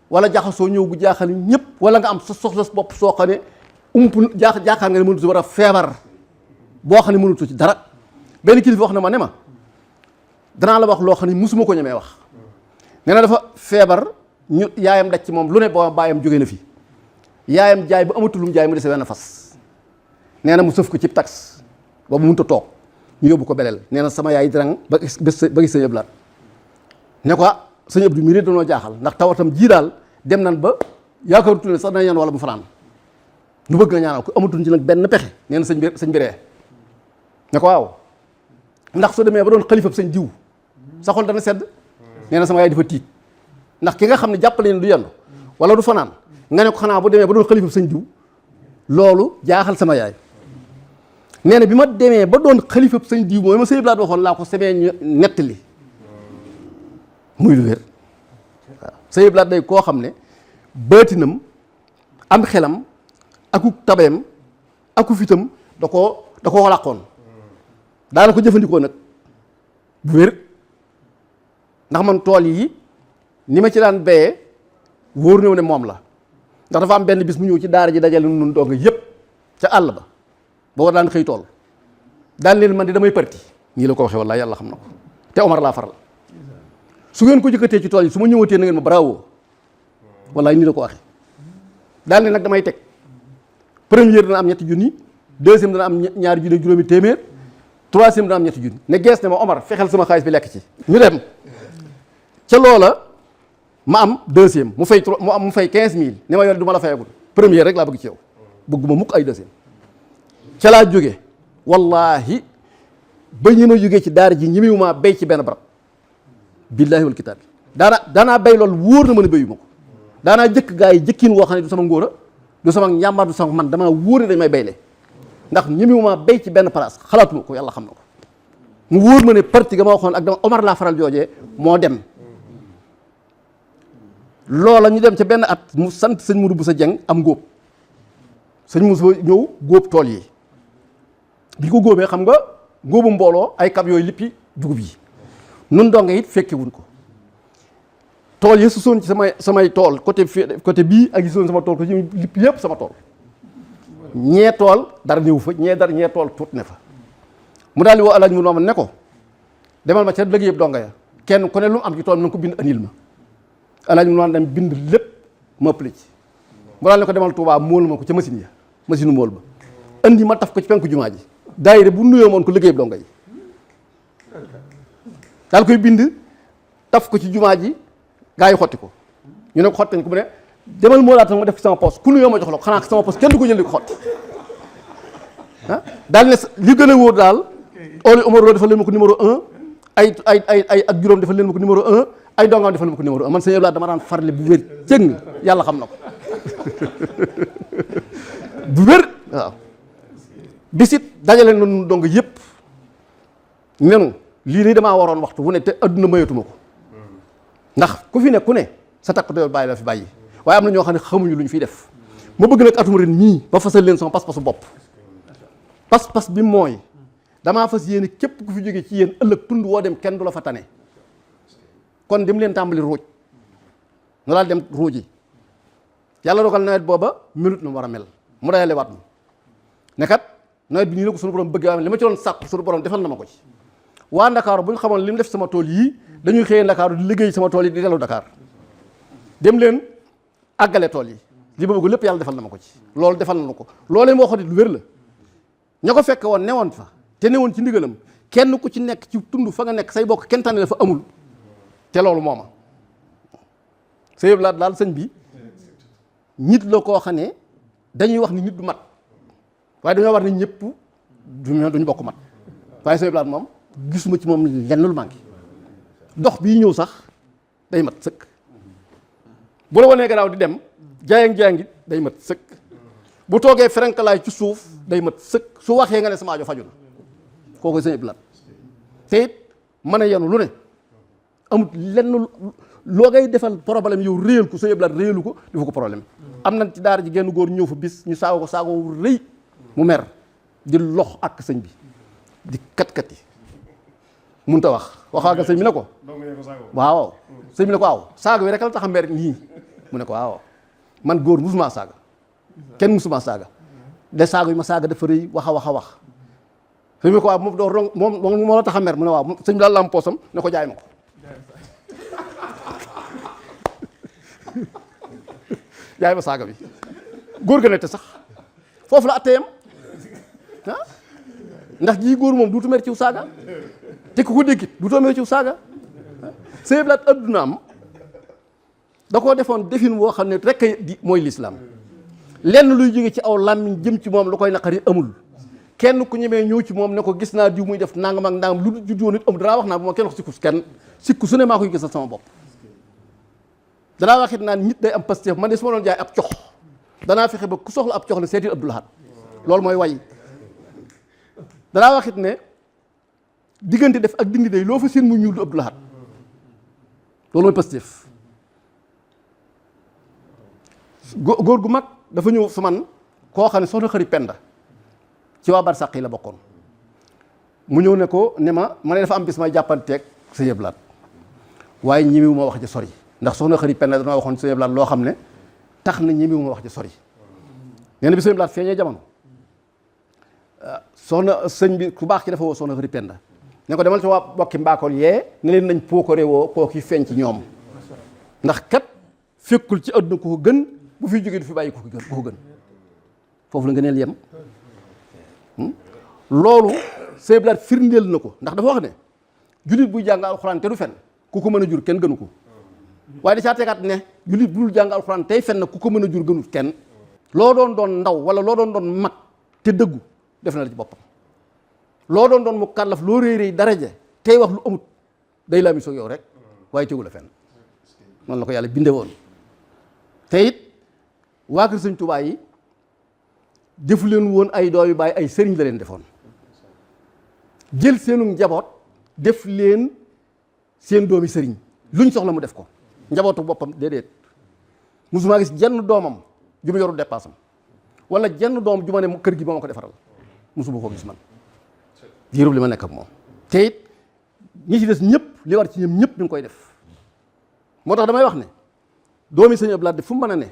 S2: wala jaxasoo ñëw gu jaaxal ñëpp wala nga am sa soxla bopp soo xam ne jaaxaar nga ne mënutu war a feebar boo xam ne mënutu ci dara benn kilifa wax na ma ne ma danaa la wax loo xam ne musuma ko ñemee wax nee na dafa feebar ñu yaayam daj ci moom lu ne boo baayam jógee na fi yaayam jaay ba amatul lu mu jaay mu dese wenn fas nee na mu sëf ko ci tax ba mu mënut a toog ñu yóbbu ko beleel nee na sama yaay dirang ba gis sëñ Abdou Lahad ne ko sëñ Abdou mii de dañoo jaaxal ndax tawatam ji daal dem nan ba yaakaarutu ne sax dana yan wala mu fanaan nu bëgg nga ñaanal ko amatul ci nag benn pexe nee na sëñ bi ree ne ko waaw ndax soo demee ba doon xalifab sëñ diw sa xol dana sedd nee na sama yaay dafa tiit ndax ki nga xam ne jàppale ne du yendu wala du fanaan nga ne ko xanaa bu demee ba doon xalifab sëñ diw loolu jaaxal sama yaay nee na bi ma demee ba doon xalifab sëñ diw mooy ma sëñ Blaat waxoon laa ko semee ñu nettali muy lu wér waaw sëñ Blaat day koo xam ne baatinam am xelam aku tabeem aku fitam da koo làqoon daana ko jëfandikoo nag bu wér ndax man tool yi ni ma ci daan béyee wóor na ne moom la ndax dafa am benn bis mu ñëw ci daara ji dajale nun dong yëpp ca àll ba boo daan xëy tool daan leen man di damay parti ñii la ko waxee wallaahi yàlla xam na ko te Omar laa faral su ngeen ko jëkkatee ci tool yi su ma ñëwatee na ngeen ma bravo wallaahi nii la ko waxee daan leen nag damay teg première dana am ñetti junni deuxième dana am ñaari junni juróomi téeméer troisième dana am ñetti junni ne gees ne ma Omar fexeel sama xaalis bi lekk ci ñu dem ca loola ma am deuxième mu fay 15000 ne ma yoon du ma la fayagul première rek laa bëgg ci yow bëgguma mukk ay deuxième ca laa jóge wallahi ba ñi ma jógee ci daara ji ñimiwumaa béy ci benn barab billaahi wal kitaab bi daanaa béy loolu wóor na ma ne béyu ma ko daanaa jëkk gaa yi jëkkiin woo xam ne du sama ngóora du sama njàmbaar du sama man damaa wóor ne dañ may béyle ndax ñimiwumaa béy ci benn place xalaatuma ko yàlla xam na ko mu wóor ma ne parti ga ma waxoon ak dama Omar laa faral joojee moo dem loola ñu dem ca benn at mu sant sëñ Mourou Boussa Dieng am ngóob sëñ Moussa ñëw góob tool yi bi ko góobee xam nga ngóobu mbooloo ay kab yooyu lippi dugub yi nun donge it fekkewuñ ko tool yi su soon ci samay tool côté bii ak yi soon sama tool ko ci lipp yëpp sama tool ñee tool dara ñëw fa ñee tool tuut ne fa mu daal di woo Alaaji mu nooma ne ko demal ma ca liggéey yëpp donga ya kenn ku ne lu mu am ci tool na ko bind anil ma Alaaji mu nooma dem bind lépp ma ëppale ci mu daal ne ko demal Touba móol ma ko ca machine u móol ba andi ma taf ko ci penku jumaa ji daayira bu nuyoo moon ko liggéey yëpp donga yi daal koy bind taf ko ci jumaa ji gaa yi xotti ko ñu ne ko xotti nañ ko mu ne demal moo laata ma def sama poste ku nuyoo ma jox la ko xanaa sama poste kenn du ko jël di ko xotti daal ne li gën a wóor daal Oli Omar Lo defal leen ma ko numéro 1 ay ak juróom defal leen ma ko numéro 1 ay dongaam defal leen ma ko numéro 1 man sëñ Abdoulaye dama daan farle bu wér cëng yàlla xam na ko bu wér waaw bisit dajale noonu dong yëpp nenu lii nii damaa waroon waxtu wu ne te adduna mayatuma ko ndax ku fi ne ku ne sa takk doyol bàyyi la fi bàyyi waaye am na ñoo xam ne xamuñu lu ñu fiy def ma bëgg nag atum ren nii ba fasal leen sama pas-pasu bopp pas-pas bi mooy damaa fas yéene képp ku fi jógee ci yéen ëllëg tund woo dem kenn du la fa tane kon dem leen tàmbali ruuj nu daal dem ruuj yi yàlla dogal nawet booba melut na mu war a mel mu dayale waat ma ne kat nawet bi nii la ko suñu borom bëgg waaye li ma ci doon sàkk suñu borom defal na ma ko ci waa Ndakaaru bu ñu xamoon li mu def sama tool yii dañuy xëyee Ndakaaru di liggéey sama tool yi di dellu Dakar dem leen àggale tool yi li ma bëgg lépp yàlla defal na ma ko ci loolu defal na ko loolee moo xamante lu wér la ña ko fekke woon newoon fa te newoon ci ndigalam kenn ku ci nekk ci tund fa nga nekk say bokk kenn tànne la fa amul te loolu mooma sa yëpp laa daal sëñ bi nit la koo xam ne dañuy wax ni nit du mat waaye dañoo war ne ñëpp duñu bokk mat waaye sa yëpp laa moom gisuma ci moom lenn lu manqué dox bii ñëw sax day mat sëkk bu la wanee gannaaw di dem jaayang day mat sëkk bu toogee ferenkalaay ci suuf day mat sëkk su waxee nga ne sama aajo faju na kooku sëñ Abdou Lahad te it mën a yenu lu ne amut lenn loo ngay defal problème yow réyal ko sëñ Abdou Lahad réyalu ko defu ko problème am na ci daara ji genn góor ñëw fa bis ñu saago ko saago rëy mu mer di lox ak sëñ bi di kat yi mënut a waxaa nga sëñ bi ne ko waaw sëñ bi ne ko waaw saaga wi rek la tax a mer nii mu ne ko waaw man góor musuma saaga kenn musuma saaga de saaga yi ma saaga dafa rëy wax a wax sëñ bi ne ko waaw moom doo rong moom moo la tax a mer mu ne waaw sëñ bi daal lam poosam ne ko jaay ma ko jaay ma saaga bi góor ga ne te sax foofu la atteyam ndax jii góor moom duutu mer ciw saaga te ku ko déggit duutoo mer ciw saaga sëñ Abdou Lahad addunaam da koo defoon defin woo xam ne rek di mooy lislaam lenn luy jóge ci aw làmmiñ jëm ci moom lu koy naqari amul kenn ku ñemee ñëw ci moom ne ko gis naa diw muy def nangam ak nangam lu juddoo nit amul danaa wax naa bu ma kenn wax sikku su ne maa koy gisal sama bopp danaa waxit naan nit day am pastef man de su ma doon jaay ab cox danaa fexe ba ku soxla ab cox la seeti Abdou Lahad loolu mooy way danaa waxit ne diggante def ak dindi day loo fa seen mu ñuul du Abdou Lahad loolu mooy pastef góor gu mag dafa ñëw su man koo xam ne soxna xëri penda ci waa barsàq yi la bokkoon mu ñëw ne ko ne ma ne dafa am bis may jàppanteeg sëñ Abdou Lahad waaye ñimiwu ma wax ci sori ndax soxna xëri penda dana waxoon sëñ Abdou Lahad loo xam ne tax na ñimiwu ma wax ci sori nee na bi sëñ Abdou Lahad feeñee jamono soxna sëñ bi ku baax ki dafa woo soxna xëri penda ne ko demal ci waa bokki mbaakool yee ne leen nañ pookare woo kooki feeñ ci ñoom ndax kat fekkul ci àdduna ku ko gën bu fi jógee du fi bàyyi ku ko gën foofu la nga neel yem loolu sëñ Abdou Lahad firndeel na ko ndax dafa wax ne jullit buy jàng alxuraan te du fen ku ko mën a jur kenn gënu ko waaye da caa tegaat ne jullit bu dul jàng alxuraan tey fen na ku ko mën a jur gënut kenn loo doon ndaw wala loo doon mag te dëggu def na la ci boppam loo doon mu kàllaf loo réy daraja tey wax lu amut day laa mi soog yow rek waaye tegu la fenn noonu la ko yàlla binde woon te it waa kër sëñ Tuubaa yi defu leen woon ay doomi baay ay sëriñ la leen defoon jël seenu njaboot def leen seen doomi sëriñ luñ soxla mu def ko njabootu boppam déedéet musuma gis jenn doomam ju mu yoru dépassam wala jenn doom ju ma ne kër gi ba ma ko defaral musuma ko gis man diirub li ma nekk ak moom te it ñi ci des ñëpp li war ci ñoom ñëpp ñu ngi koy def moo tax damay wax ne doomi sëñ Abdou Lahad fu mu mën a ne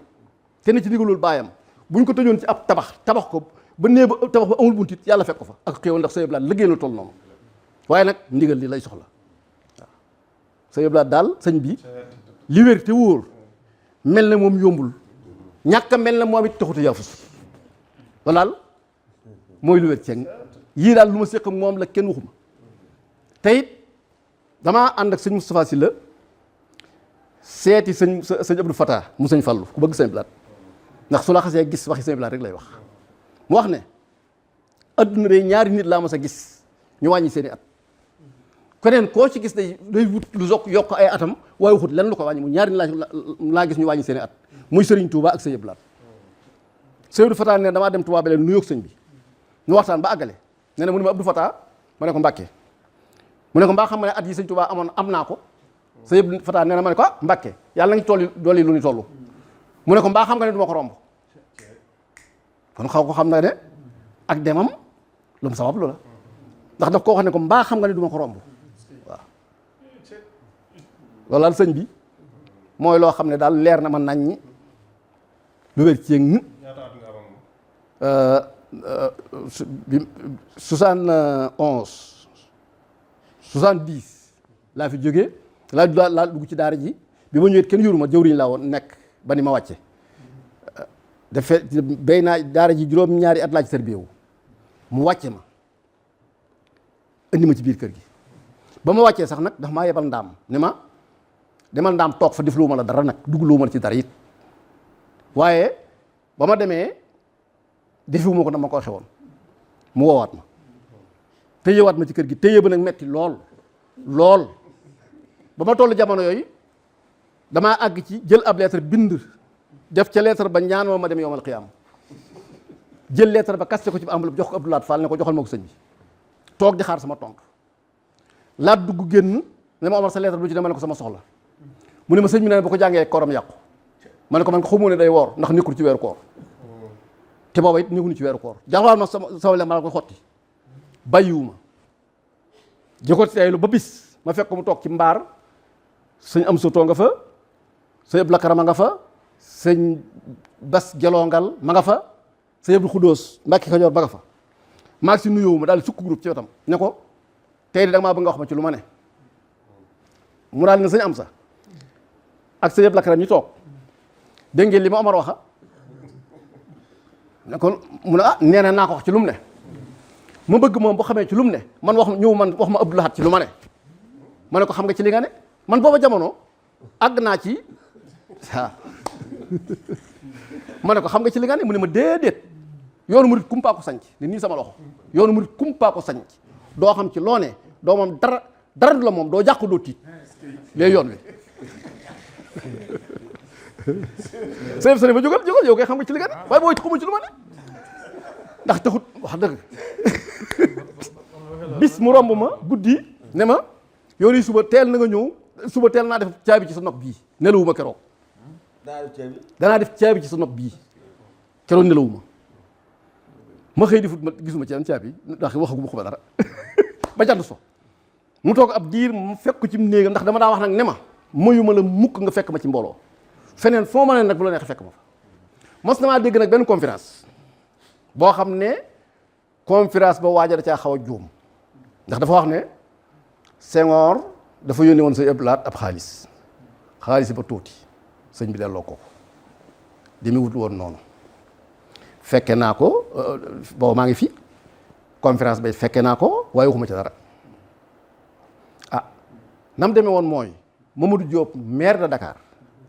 S2: te ne ci digalul baayam buñ ko tëjoon ci ab tabax ko ba nee ba tabax ba amul buntit yàlla fekk ko fa ak xéewal ndax sëñ Abdou Lahad liggéey na toll noonu waaye nag ndigal li lay soxla waaw sëñ Abdou Lahad daal sëñ bi li wér te wóor mel na moom yombul ñàkk a mel na moom it taxutu yaafus loolu daal mooy lu wér ceeg yii daal lu ma séq ak moom la kenn waxuma te it damaa ànd ak sëñ Moustapha Sylla seeti sëñ Abdou Fatah mu sëñ Fallu ku bëgg sëñ Abdou Lahad ndax su la xasee gis waxi sëñ Abdou Lahad rek lay wax mu wax ne adduna de ñaari nit laa mas a gis ñu wàññi seeni at keneen koo ci gis day wut lu yokk ay atam waaye waxut lenn lu ko wàññi mu ñaari nit laa gis ñu wàññi seeni at muy Sëriñ Touba ak sëñ Abdou Lahad sëñ Abdou Fatah ne damaa dem Touba Belel nuyoog sëñ bi ñu waxtaan ba àggale nee na mu ne ma Abdou Fatah ma ne ko Mbàkke mu ne ko mbaa xam nga ne at yi sëñ Touba amoon am naa ko sëñ Abdou Fatah nee na ma ne ko ah Mbàkke yàlla nañu toll dooli lu ñu toll mu ne ko mbaa xam nga ne du ma ko romb kon xaw ko xam na ne ak demam lu mu sabab lu la ndax daf koo wax ne ko mbaa xam nga ne du ma ko romb waaw loolu daal sëñ bi mooy loo xam ne daal leer na ma nañ ñi lu wér ci yëng 71 70 laa fi jógee laa dugg ci daara ji bi ma ñëwee kenn yoruma jëwriñ laa woon nekk ba ni ma wàcce dafa béy naa daara ji juróom-ñaari at laa ci tërbiyewu mu wàcce ma indi ma ci biir kër gi ba ma wàccee sax nag dafa maa yebal ndaam ne ma demal ndaam toog fa def lu ma la dara nag dugg lu ma la ci dara it waaye ba ma demee defiwuma ko dama ko xewoon mu woowaat ma téyewaat ma ci kër gi téye ba nag metti lool ba ma toll jamono yooyu damaa àgg ci jël ab lettre bind def ca lettre ba ñaan ma dem yowmal qiyaam jël lettre ba kaste ko ci enveloppe jox ko Abdou Lahad Fall ne ko joxal ma ko sëñ bi toog di xaar sama tonk laat dugg génn ne ma Omar sa lettre lu ci ne ma ne ko sama soxla mu ne ma sëñ bi ne ba ko jàngee kooram yàqu ma ne ko man ko xamoo ne day woor ndax nekkul ci weeru koor te booba it nekkul ci weeru koor jaxwaal ma sama le ma la ko xotti bàyyiwuma di ko teeylu ba bis ma fekk ko mu toog ci mbaar sëñ am sotoo nga fa sëñ Abdou Lakara ma nga fa sëñ Bas Gelongal ma nga fa sëñ Abdou Xudóos Mbàkke Kajoor ba nga fa maa ngi si nuyoo ma daal di sukk groupe ci wetam ne ko tey de da nga maa bëgg nga wax ma ci lu ma ne mu daal ne sëñ am sa ak sëñ Abdou Lakara ñu toog dégg ngeen li ma Omar waxa ne ko mu ne ah nee na naa ko wax ci lu mu ne ma bëgg moom bu xamee ci lu mu ne man wax ma Abdou Lahad ci lu ma ne ma ne ko xam nga ci li nga ne man booba jamono àgg naa ci waaw ma ne ko xam nga ci li nga ne mu ne ma déedéet yoonu murit kumpaa ko sanc ni nii sama loxo yoonu murit kumpaa ko sanc doo xam ci loo ne doo moom dara du la moom doo jàq doo tiit léegi yoon wi sëñ ba jógal yow koy xam nga ci li nga ne waaye booy xamu ci lu ma ne ndax taxut wax dëgg bis mu romb ma guddi ne ma yow nii suba teel na nga ñëw suba teel naa def caabi ci sa nopp bii nelawuma keroog danaa def caabi ci sa nopp bii keroog nelawuma ma xëy di fut ma gisuma ci caabi ndax waxaguma ko ba dara ba jant so mu toog ab diir mu fekk ko ci néegam ndax dama daa wax nag ne ma mayuma la mukk nga fekk ma ci mbooloo feneen foo ma ne nag bu la neex fekk ma fa mos na maa dégg nag benn conférence boo xam ne conférence ba waaja da caa xaw a juum ndax dafa wax ne Senghor dafa yónnee woon sëñ Abdou Lahad ab xaalis ba tuuti sëñ bi delloo ko demi wut woon noonu fekke naa ko booba maa ngi fi conférence bay fekke naa ko waaye waxuma ci dara ah nam demee woon mooy Mamadou Diop maire de Dakar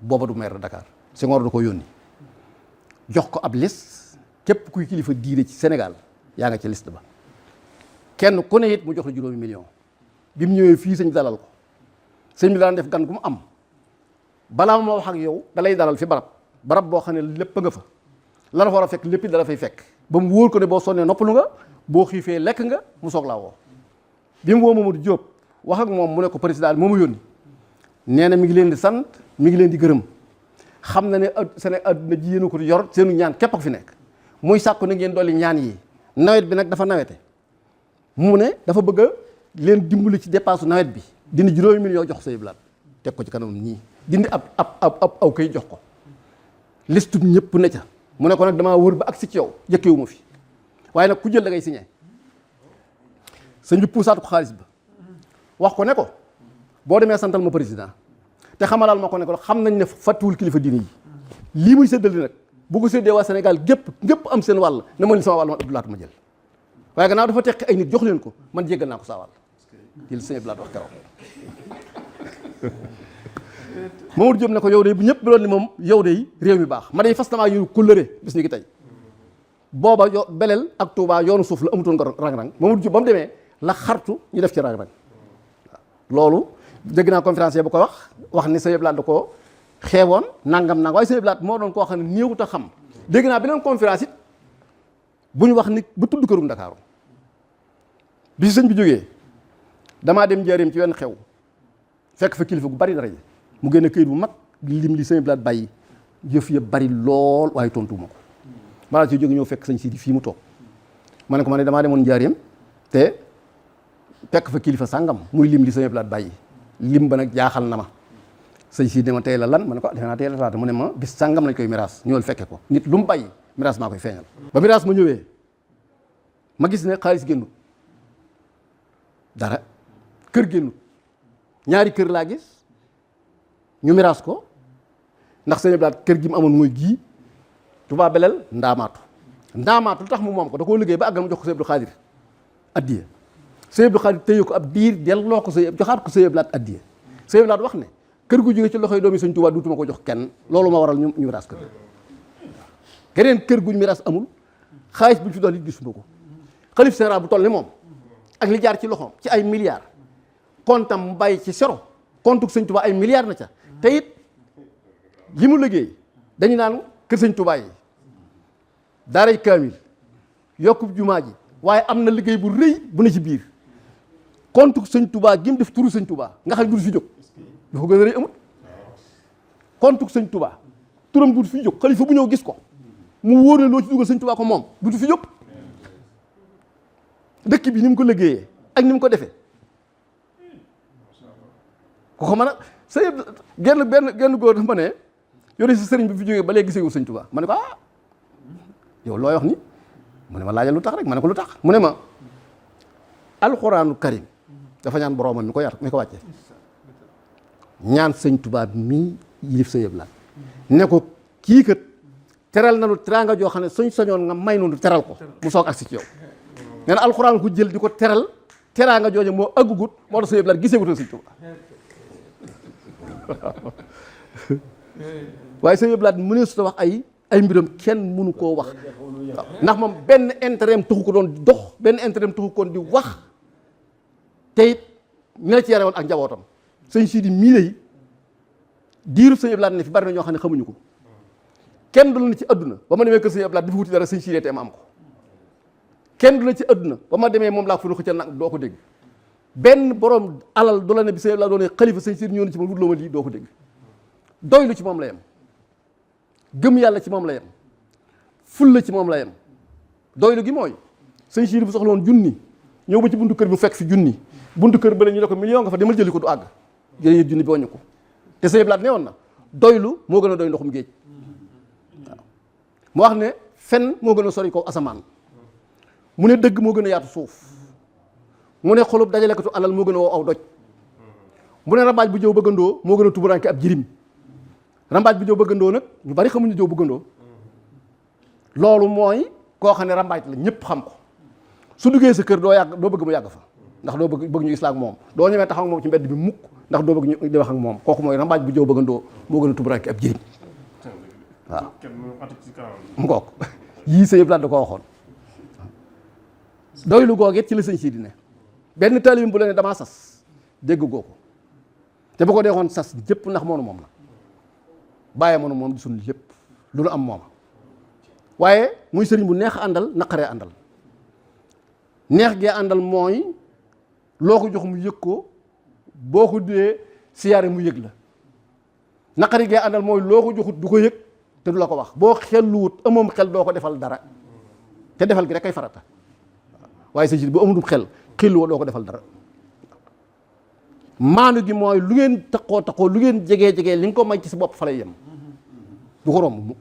S2: booba du maire de Dakar Senghor da ko yónni jox ko ab liste képp kuy kilifa diine ci Sénégal yaa nga ci liste ba kenn ku ne it mu jox la $5 million bi mu ñëwee fii sëñ bi dalal ko sëñ bi daan def gan gu mu am balaa ma wax ak yow da lay dalal fi barab boo xam ne lépp nga fa la war a fekk lépp dala fay fekk ba mu wóor ko ne boo sonnee noppalu nga boo xiifee lekk nga mu soog laa woo bi mu woo Mamadou Diop wax ak moom mu ne ko président moomu yónni nee na mi ngi leen di sant mi ngi leen di gërëm xam na ne adduna ji yéen a ko yor seenu ñaan képp ko fi nekk muy sàkku na ngeen dolli ñaan yi nawet bi nag dafa nawete mu ne dafa bëgg a leen dimbali ci dépense nawet bi dindi 5 millions jox Sëñ Blaat teg ko ci kanam nii dindi aw kay jox ko liste bi ñëpp ne ca mu ne ko nag damaa wër ba agsi ci yow jëkkewu ma fi waaye nag ku jël da ngay signé sëñ bi puusaat ko xaalis ba wax ko ne ko boo demee santal ma président te xamalal ma ko ne ko xam nañ ne fàttuwul kilifa diine yi lii muy séddale nag bu ko séddee waa Sénégal gépp am seen wàll ne ma ni sama wàll man Abdou Lahat ma jël waaye gannaaw dafa tekki ay nit jox leen ko man jéggal naa ko saa wàll ci la sëñ Abdou Lahat wax keroog Mamadou Diop ne ko yow de bu ñëpp bi doon ni moom yow de réew mi baax ma day fas tamaa yu kóllëre bis ni ki tey booba Belel ak Touba yoonu suuf la amutoon ko rang-rang Mamadou Diop ba mu demee la xartu ñu def ci rang-rang loolu dégg naa conférencier bu ko wax ni Sëñ Abdou Lahat da ko xeeboon nangam waaye Sëñ Abdou Lahat moo doon koo xam ne néewut a xam dégg naa beneen conférence it bu ñu wax ni ba tudd kërum Ndakaaru bi si sëñ bi jógee damaa dem njaareem ci wenn xew fekk fa kilifa gu bari dara mu génne këyit bu mag lim li Sëñ Abdou Lahat bàyyi yëf yëpp bari lool waaye tontuwuma ko maanaam ci jóge ñëw fekk sëñ Sidi fii mu toog ma ne ko ma ne damaa demoon njaareem te fekk fa kilifa sàngam muy lim li Sëñ Abdou Lahat bàyyi lim ba nag jaaxal na ma sëñ Sidi ne ma tey la lan ma ne ko defe naa tey la talaata mu ne ma bis sàngam lañ koy miraas ñëwal fekke ko nit lu mu bàyyi miraas maa koy feeñal ba miraas ma ñëwee ma gis ne xaalis génnut dara kër génnut ñaari kër laa gis ñu miraas ko ndax Sëñ Abdou Lahat kër gi mu amoon mooy gii Touba Belel ndaamaatu lu tax mu moom ko da koo liggéey ba àggal mu jox ko Sëñ Abdou Khadir addiya Sëñ Abdou Khadir téye ko ab diir delloo ko joxaat ko Sëñ Abdou Lahat addiya Sëñ Abdou Lahat wax ne kër gu jógee ci loxoy doomi Sëñ Touba duutuma ko jox kenn loolu ma waral ñu miraas kër geneen kër guñ miraas amul xaalis buñ fi doon it gisuma ko xalif général bu toll ni moom ak li jaar ci loxoom ci ay milliards kontam mu bàyyi ci sero kontuk Sëñ Touba ay milliards na ca te it li mu liggéey dañu naan kër Sëñ Touba yi daaray kaamil yokkub jumaa ji waaye am na liggéey bu rëy bu ne ci biir kontuk Sëñ Touba gi mu def turu Sëñ Touba nga xam ne du fi jóg dafa gën a rëy amut kontuk Sëñ Touba turam du fi jóg xalifa bu ñëw gis ko mu wóor ne loo ci dugal Sëñ Touba ko moom du fi jóg dëkk bi ni mu ko liggéeyee ak ni mu ko defee ko ko mën a sëñ genn góor dafa ma ne yore si sëriñ bi fi jógee ba léegi gisee wu Sëñ Touba ma ne ko yow looy wax ni mu ne ma laajal lu tax rek ma ne ko lu tax mu ne ma alxuraanu karim dafa ñaan boroomam mi ko wàcce ñaan Sëñ Touba mii yilif Sëñ Abdou Lahat ne ko kii kat teral na lu teraanga joo xam ne suñ sañoon nga may nu teral ko mu soog agsi ci yow nee na alxuraan ko jël di ko teral teraanga jooju moo aggugut moo tax Sëñ Abdou Lahat gisee wutal Sëñ Touba waaye Sëñ Abdou Lahat mu ne su ta wax ay mbiram kenn mënu koo wax waaw ndax moom benn intérêt am taxu ko doon dox benn intérêt am taxu ko di wax te it ñu la ci yare woon ak njabootam sëñ Sidi mii lay diiru Sëñ Abdou Lahat ne fi bari na ñoo xam ne xamuñu ko kenn du la ne ci adduna ba ma demee kër Sëñ Abdou Lahat di fa wuti dara sëñ Sidi te ma am ko kenn du la ci adduna ba ma demee moom laa ko fa xëccal nag doo ko dégg benn borom alal du la ne bi Sëñ Abdou Lahat doon ne xalifa sëñ Sidi ñëw na ci moom wut loo ma lii doo ko dégg doylu ci moom la yem gëm yàlla ci moom la yem ful la ci moom la yem doylu gi mooy sëñ Sidi bu soxla woon junni ñëw ba ci buntu kër bi mu fekk fi junni buntu kër ba la ñu ne ko million nga fa demal jëli ko du àgg jëlee junni bi wàññi ko te Sëñ Abdou Lahat ne woon na doylu moo gën a doy ndoxum géej waaw mu wax ne fen moo gën a sori ko asamaan mu ne dëgg moo gën a yaatu suuf mu ne xolub dajalekatu alal moo gën a wow aw doj mu ne rambaaj bu jëw bëggandoo moo gën a tuburaanke ab jirim rambaaj bu jëw bëggandoo nag ñu bari xamuñu jëw bëggandoo loolu mooy koo xam ne rambaaj la ñëpp xam ko su duggee sa kër doo bëgg mu yàgg fa ndax doo bëgg ñu gis la ak moom doo ñemee taxaw ak moom ci mbedd bi mukk ndax doo bëgg ñu di wax ak moom kooku mooy rambaaj bu jëw bëggandoo moo gën a tuburaanke ab jirim waaw mu kook yii Sëñ Abdou Lahat da ko waxoon doylu googet ci la sëñ Sidi ne benn taalibe bu la ne damaa sas dégg goo ko te bu ko deexoon sas jëpp ndax moonu moom la bàyyi moonu moom di suñ lépp lu nu am mooma waaye muy sëriñ bu neex àndal naqaree àndal neex gee àndal mooy loo ko jox mu yëg ko boo ko dee siyaare mu yëg la naqari gee àndal mooy loo ko joxut du ko yëg te du la ko wax boo xelluwut amoom xel doo ko defal dara te defal gi rek kay farata waaye sëñ Sidi bu amul xel xel woo doo ko defal dara. maanu gi mooy lu ngeen taxoo lu ngeen jegee li nga ko may ci sa bopp fa lay yem du ko romb mukk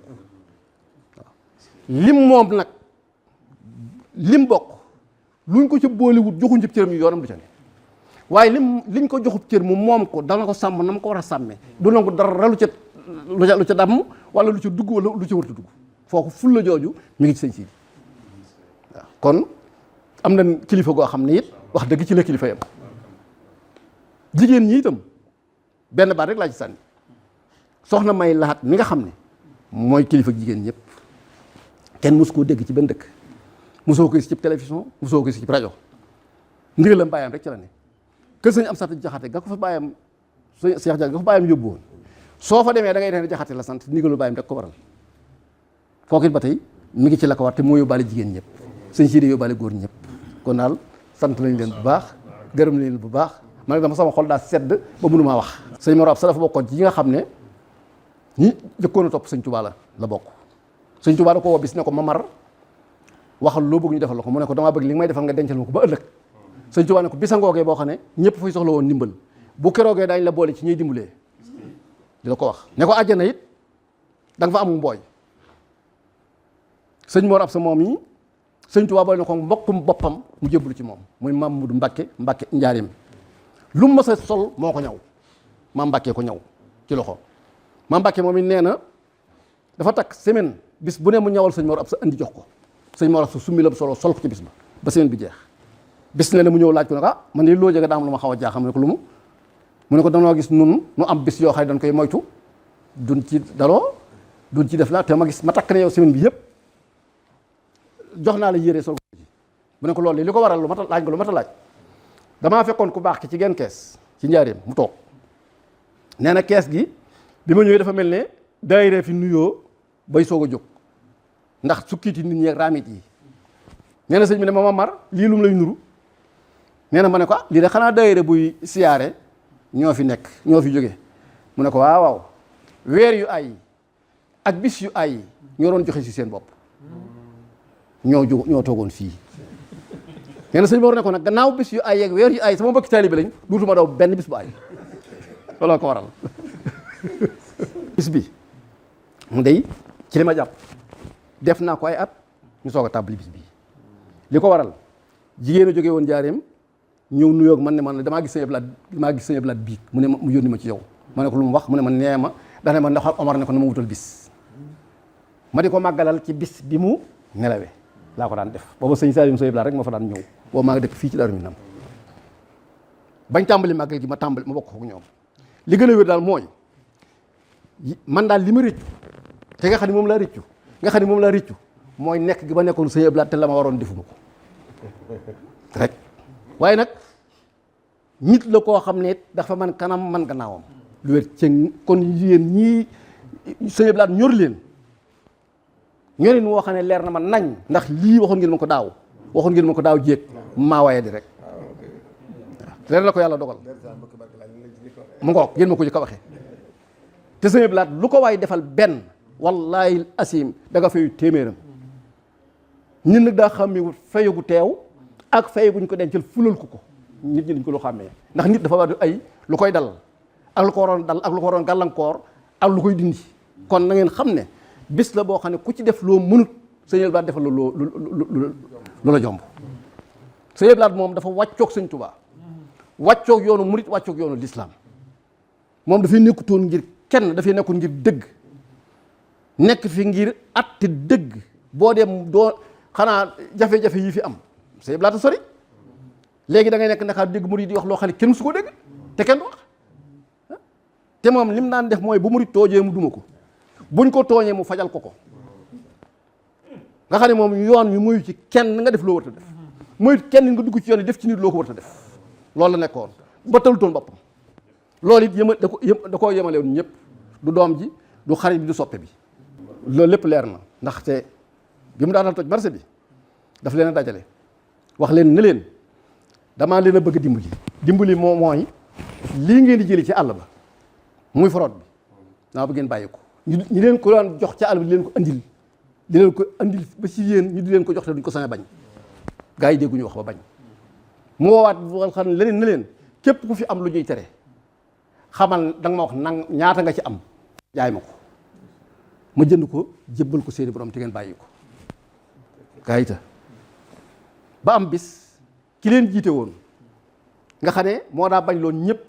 S2: lim moom nag lim bokk luñ ko ci boolewut joxuñ ci cëram yoonam du ca ne waaye liñ ko joxub cër mu moom ko dana ko sàmm na mu ko war a sàmmee du nangu dara lu ca damm wala lu ca dugg wala lu ca warta dugg foofu ful la jooju mi ngi ci sëñ Sidi waaw kon am na kilifa goo xam ne it wax dëgg ci la kilifa yam jigéen ñi itam benn baat rek laa ci sànni soxna May Lahat mi nga xam ne mooy kilifa jigéen ñëpp kenn mosu koo dégg ci benn dëkk mosoo ko gis ci télévision mosoo ko gis ci rajo ndigalam bàyyam rek ci la ne kër sëñ Amsatu Jaxate ga ko fa bàyyam sëñ Cheikh Jaxate ga fa bàyyam yóbbu woon soo fa demee da ngay ne Jaxate la sant ndigalu bàyyam rek ko waral kooku it ba tey mi ngi ci la ko war te moo yóbbaale jigéen ñëpp sëñ Sidi yóbbaale góor ñëpp kon daal sant nañ leen bu baax gërëm nañ leen bu baax man nag dama sama xol daa sedd ba mënu maa wax sëñ Mor Absa dafa bokkoon ci yi nga xam ne ñi jëkkoon a topp sëñ Touba la bokk sëñ Touba da ko woo bis ne ko Mamar waxal loo bëgg ñu defal la ko mu ne ko damaa bëgg li nga may defal nga dencal ma ko ba ëllëg sëñ Touba ne ko bisa ngoogee boo xam ne ñëpp fay soxla woon ndimbal bu keroogee daañ la boole ci ñuy dimbalee di la ko wax ne ko àjjana it da nga fa am mbooy sëñ Mor Absa moom yi sëñ Touba boole na ko mbokkum boppam mu jébbalu ci moom muy Mamadou Mbacke Njaarim lu mu mës a sol moo ko ñaw maam Mbacke ko ñaw ci loxo maam Mbacke moom it nee na dafa takk semaine bis bu ne mu ñawal sëñ Mor Absa andi jox ko sëñ Mor Absa summi la solo sol ko ci bis ba semaine bi jeex bis ne mu ñëw laaj ko ne ah man de loo jege daa am lu ma xaw a jaaxam ne ko lu mu ne ko danoo gis nun nu am bis yoo xam ne dañ koy moytu duñ ci daloo duñ ci def la te ma gis ma takk ne yow semaine bi yëpp jox naa la yére sol ko ci mu ne ko loolu li ko waral lu ma ta laaj damaa fekkoon ku baax ki ci genn kees ci njaareem mu toog nee na kees gi bi ma ñëwee dafa mel ne daayira fi nuyoo bay soog a jóg ndax sukkiiti nit ñi ak raamit yi nee na sëñ bi ne ma Mamar lii lum lay nuru nee na ma ne ko lii de xanaa daayira buy siyaare ñoo fi nekk ñoo fi jóge mu ne ko waaw weer yu ay ak bis yu ay ñoo doon joxe ci seen bopp ñoo toogoon fii nee na sëñ Mor ne ko nag gannaaw bis yu ay ak weer yu ay sama mbokki taalibe lañ duutuma daw benn bis bu ay looloo ko waral bis bi mu dey ci li ma jàpp def naa ko ay at ñu soog a tàmbali bis bi li ko waral jigéen a jóge woon jaareem ñëw nuyoog man ne man damaa gis sëñ Ablaat biig mu ne mu yónni ma ci yow ma ne ko lu mu wax mu ne ma nee ma dax ne ma ndax Omar ne ko na ma wutal bis ma di ko màggalal ci bis bi mu nelawee laa ko daan def booba sëñ Saliou sëñ Ablaat rek ma fa daan ñëw boobu maa ngi dëkk fii ci Daaru Minam bañ tàmbali màggal gi ma bokk ko ñoom li gën a wér daal mooy man daal li ma rëccu te nga xam ne moom laa rëccu mooy nekk gi ba nekkoon sëñ Ablaat te la ma waroon defuma ko rek waaye nag nit la koo xam ne dafa man kanam man gannaawam lu wér ci kon yéen ñii sëñ Ablaat ñor leen ñorin woo xam ne leer na ma nañ ndax lii waxoon ngeen ma ko daaw jéeg maa waaye di rek leer na ko yàlla dogal mu ngoog ngeen ma ko jëkk a waxee te sëñ Ablaat lu ko waay defal benn wallahi asim da nga fayu téeméeram ñun nag daa xàmmewut fayagu teew ak fayaguñ ko dencal fulal ko nit ñi dañ ko lu xàmmee ndax nit dafa war ay lu koy dal ak lu ko waroon dal ak lu ko waroon gàllankoor ak lu koy dindi kon na ngeen xam ne bis la boo xam ne ku ci def loo mënut sëñ Ablaat defal la lu la jomb sëñ Ablaat moom dafa wàccoog sëñ Tuubaa wàccoog yoonu murit wàccoog yoonu lislaam moom dafay nekkutoon ngir kenn dafay nekkoon ngir dëgg nekk fi ngir atte dëgg boo dem doo xanaa jafe-jafe yi fi am sëñ Ablaat a sori léegi da ngay nekk Ndakaar dégg murit di wax loo xam ne kenn su ko dégg te kenn du wax te moom lim naan def mooy bu murit toojee mu duma ko buñ ko tooñee mu fajal ko nga xam ne moom yoon wi muy ci kenn nga def loo war a def muy kenn nga dugg ci yoon yi def ci nit loo ko war a def loolu la nekkoon ba talutoon boppam loolu it da koo yemale woon ñëpp du doom ji du xarit bi du soppe bi loolu lépp leer na ndaxte bi mu daanal toj marché bi daf leen a dajale wax leen ne leen damaa leen a bëgg dimbali moo mooy lii ngeen di jëli ci àll ba muy forot bi dama bëgg ngeen bàyyi ko ñu leen ko daan jox ca àll bi di leen ko andil ba ci yéen ñu di leen ko jox te duñ ko sañ a bañ gaa yi dégguñu wax ba bañ mu woowaat wal xam leneen na leen képp ku fi am lu ñuy tere xamal da nga ma wax nang ñaata nga ci am jaay ma ko ma jënd ko jébbal ko seeni borom te ngeen bàyyi ko kaayita ba am bis ki leen jiite woon nga xam ne moo daa bañ loon ñëpp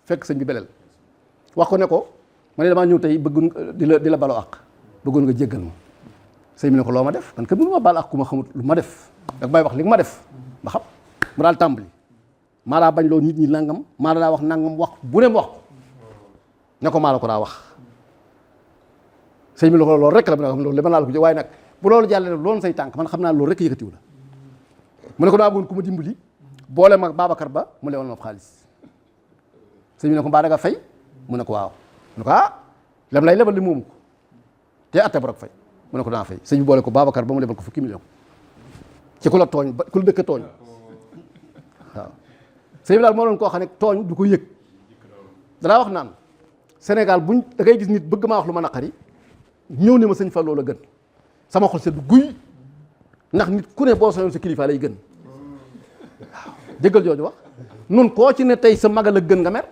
S2: fekk sëñ bi beleel wax ko ne ko ma ne damaa ñëw tey bëgg di la baloo àq bëggoon nga jéggal ma sëñ bi ne ko loo ma def man kat mënu ma baal àq ku ma xamut lu ma def dag may wax li nga ma def ba xam mu daal tàmbali maa daa bañ loo nit ñi nangam maa daa wax nangam wax bu ne mu wax ko ne ko maa la ko daa wax sëñ bi la ko loolu rek la mu ne loolu li ma naa la ko waaye nag bu loolu jàllee loolu say tànk man xam naa loolu rek yëkkatiw la mu ne ko daa bëggoon ku ma dimbali boole mag Babacar Ba mu lewal ma xaalis sëñ bi ne ko mbaa da nga fay mu ne ko waaw mu ne ko lem lay lebal li moomu ko te atte bu rek fay mu ne ko daa fay sëñ bi boole ko Babacar Ba mu lebal ko fukki million ci ku la tooñ ba ku la dëkk tooñ waaw sëñ bi daal moo doon koo xam ne tooñ du ko yëg danaa wax naan Sénégal buñ da ngay gis nit bëgg maa wax lu ma naqari ñëw ne ma sëñ Fallou la gën sama xol sedd guy ndax nit ku ne boo soñoon sa kilifa lay gën waaw déggal jooju wax nun koo ci ne tey sa magal la gën nga mer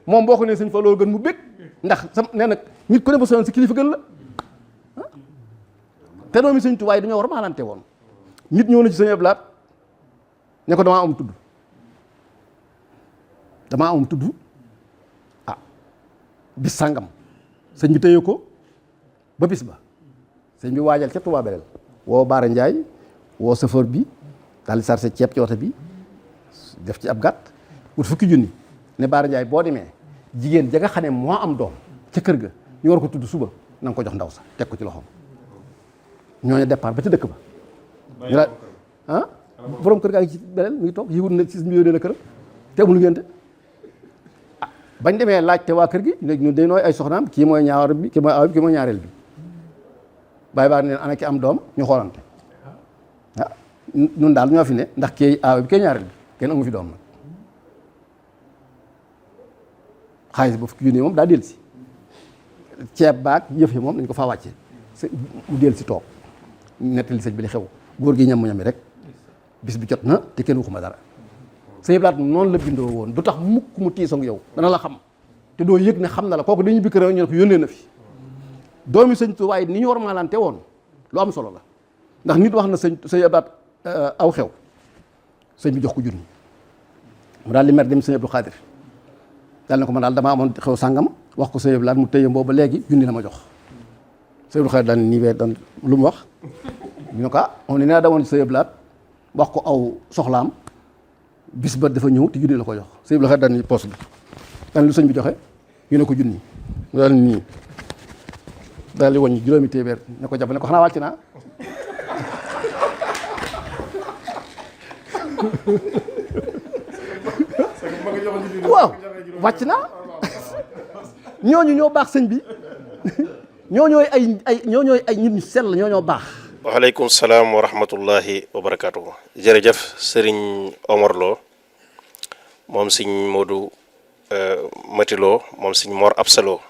S2: moom boo ko ne sëñ Fallou la gën mu bég ndax sa nee nag nit ku ne boo soñoon sa kilifa gën la te doomi sëñ Tuubaa yi dañoo war maalante woon nit ñëw na ci sëñ Ablaat ne ko damaa am tudd bis sàngam sëñ bi téye ko ba bis ba sëñ bi waajal ca Touba Belel woo Baara Ndiaye woo chauffeur bi daal di sarse ceeb ci oto bi def ci ab gàtt wut fukki junni ne Baara Ndiaye boo demee jigéen ja nga xam ne moo am doom ca kër ga ñu war ko tudd suba na nga ko jox ndaw sa teg ko ci loxoom ñooñu départ ba ca dëkk ba ñu la borom kër gaa ngi ci Belel mu ngi toog yëwut na ci sëñ bi yónnee la këram te amul ngénte bañ demee laajte waa kër gi léegi ñu dañooy ay soxnaam kii mooy ñaar bi kii mooy aw bi kii mooy ñaareel bi bàyyi baa neen ana ki am doom ñu xoolante ñun daal ñoo fi ne ndax kii aaw bi kii ñaareel bi kenn amu fi doom nag xaalis ba fukki junni moom daa dellu si ceeb baag yëf yi moom dañ ko faa wàcce mu dellu si toog nettali sëñ bi li xew góor gi ñam ñami rek bis bi jot na te kenn waxuma dara sëñ Blaat noonu la bindoo woon du tax mukk mu tiisoog yow dana la xam te doo yëg ne xam na la kooku dañu bikk ñu ne ko yónnee na fi doomi sëñ Tuubaa waaye ni ñu war maalante woon lu am solo la ndax nit wax na sëñ Blaat aw xew sëñ bi jox ko junni mu daal di mer dem sëñ Abdou Khadir daal ne ko man daal damaa amoon xew sàngam wax ko sëñ Blaat mu tëye boobu ba léegi junni la ma jox sëñ Abdou Khadir daal nii wee daan lu mu wax ñu ne ko moom ne naa damoon sëñ Blaat wax ko aw soxlaam bis ba dafa ñëw te junni la ko jox sëñ bi la xar daan ni poos bi daan lu sëñ bi joxe ñu ne ko junni mu daal nii daal di wàññi juróomi téeméer ne ko jàpp ne ko xanaa wàcc naa waaw wàcc naa ñooñu ñoo baax sëñ bi ñooñooy ay nit ñu sell ñoo baax.
S1: waaleykum salaam wa rahmatullahi wa barakaatuhu. jërëjëf sëriñ Omar Lo moom sëñ Modou Mati Lo moom sëñ Mor Absalo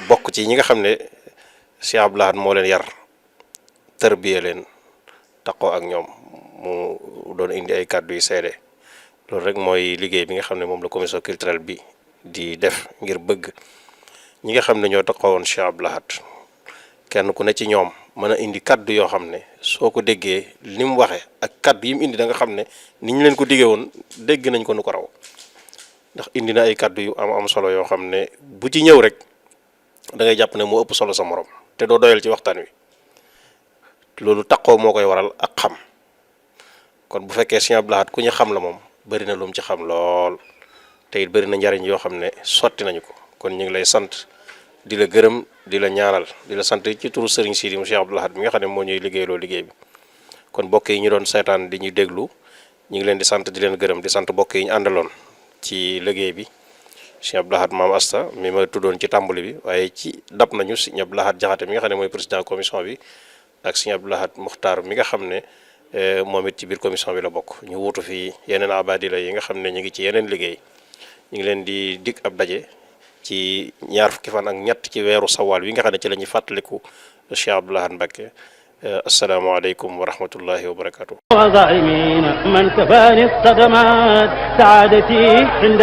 S1: bokk ci ñi nga xam ne Cheikh Abdou Lahad moo leen yar tërbiye leen taqoo ak ñoom mu doon indi ay kàddu yu seede loolu rek mooy liggéey bi nga xam ne moom la commission culturelle bi di def ngir bëgg ñi nga xam ne ñoo taqoowoon Cheikh Abdou Lahad kenn ku ne ci ñoom mën a indi kaddu yoo xam ne soo ko déggee ni mu waxee ak kaddu yi mu indi da nga xam ne ni ñu leen ko diggee woon dégg nañ ko nu ko raw ndax indi na ay kaddu yu am solo yoo xam ne bu ci ñëw rek da ngay jàpp ne moo ëpp solo sa morom te doo doyal ci waxtaan wi loolu taqoo moo koy waral ak xam kon bu fekkee Sëñ Abdou Lahad ku ñu xam la moom bari na lu mu ci xam lool te it bari na njariñ yoo xam ne sotti nañu ko kon ñu ngi lay sant di la gërëm di la ñaanal di la sant ci turu Serigne Sidi mu Cheikh Abdou Lahad mi nga xam ne moo ñuy liggéeyloo liggéey bi kon mbokk yi ñu doon seetaan di ñu déglu ñu ngi leen di sant di leen gërëm di sant mbokk yi ñu àndaloon ci liggéey bi Cheikh Abdou Lahad Maam Asta mi ma tuddoon ci tàmbali bi waaye ci dab nañu Sëñ Abdou Lahad Jaxate mi nga xam ne mooy président commission bi ak Sëñ Abdou Lahad Muxtaar mi nga xam ne moom it ci biir commission bi la bokk ñu wuutu fii yeneen abadila yi nga xam ne ñu ngi ci yeneen liggéey ñu ngi leen di dig ab daje ci ñaar fukki fan ak ñett ci weeru sawaal wi nga xam ne ci la ñuy fàttaliku Cheikh Abdou Lahad Mbacké asalaamaaleykum wa rahmatullahi wa barakatuh.
S3: وظالمين من كفاني الصدمات سعادتي عند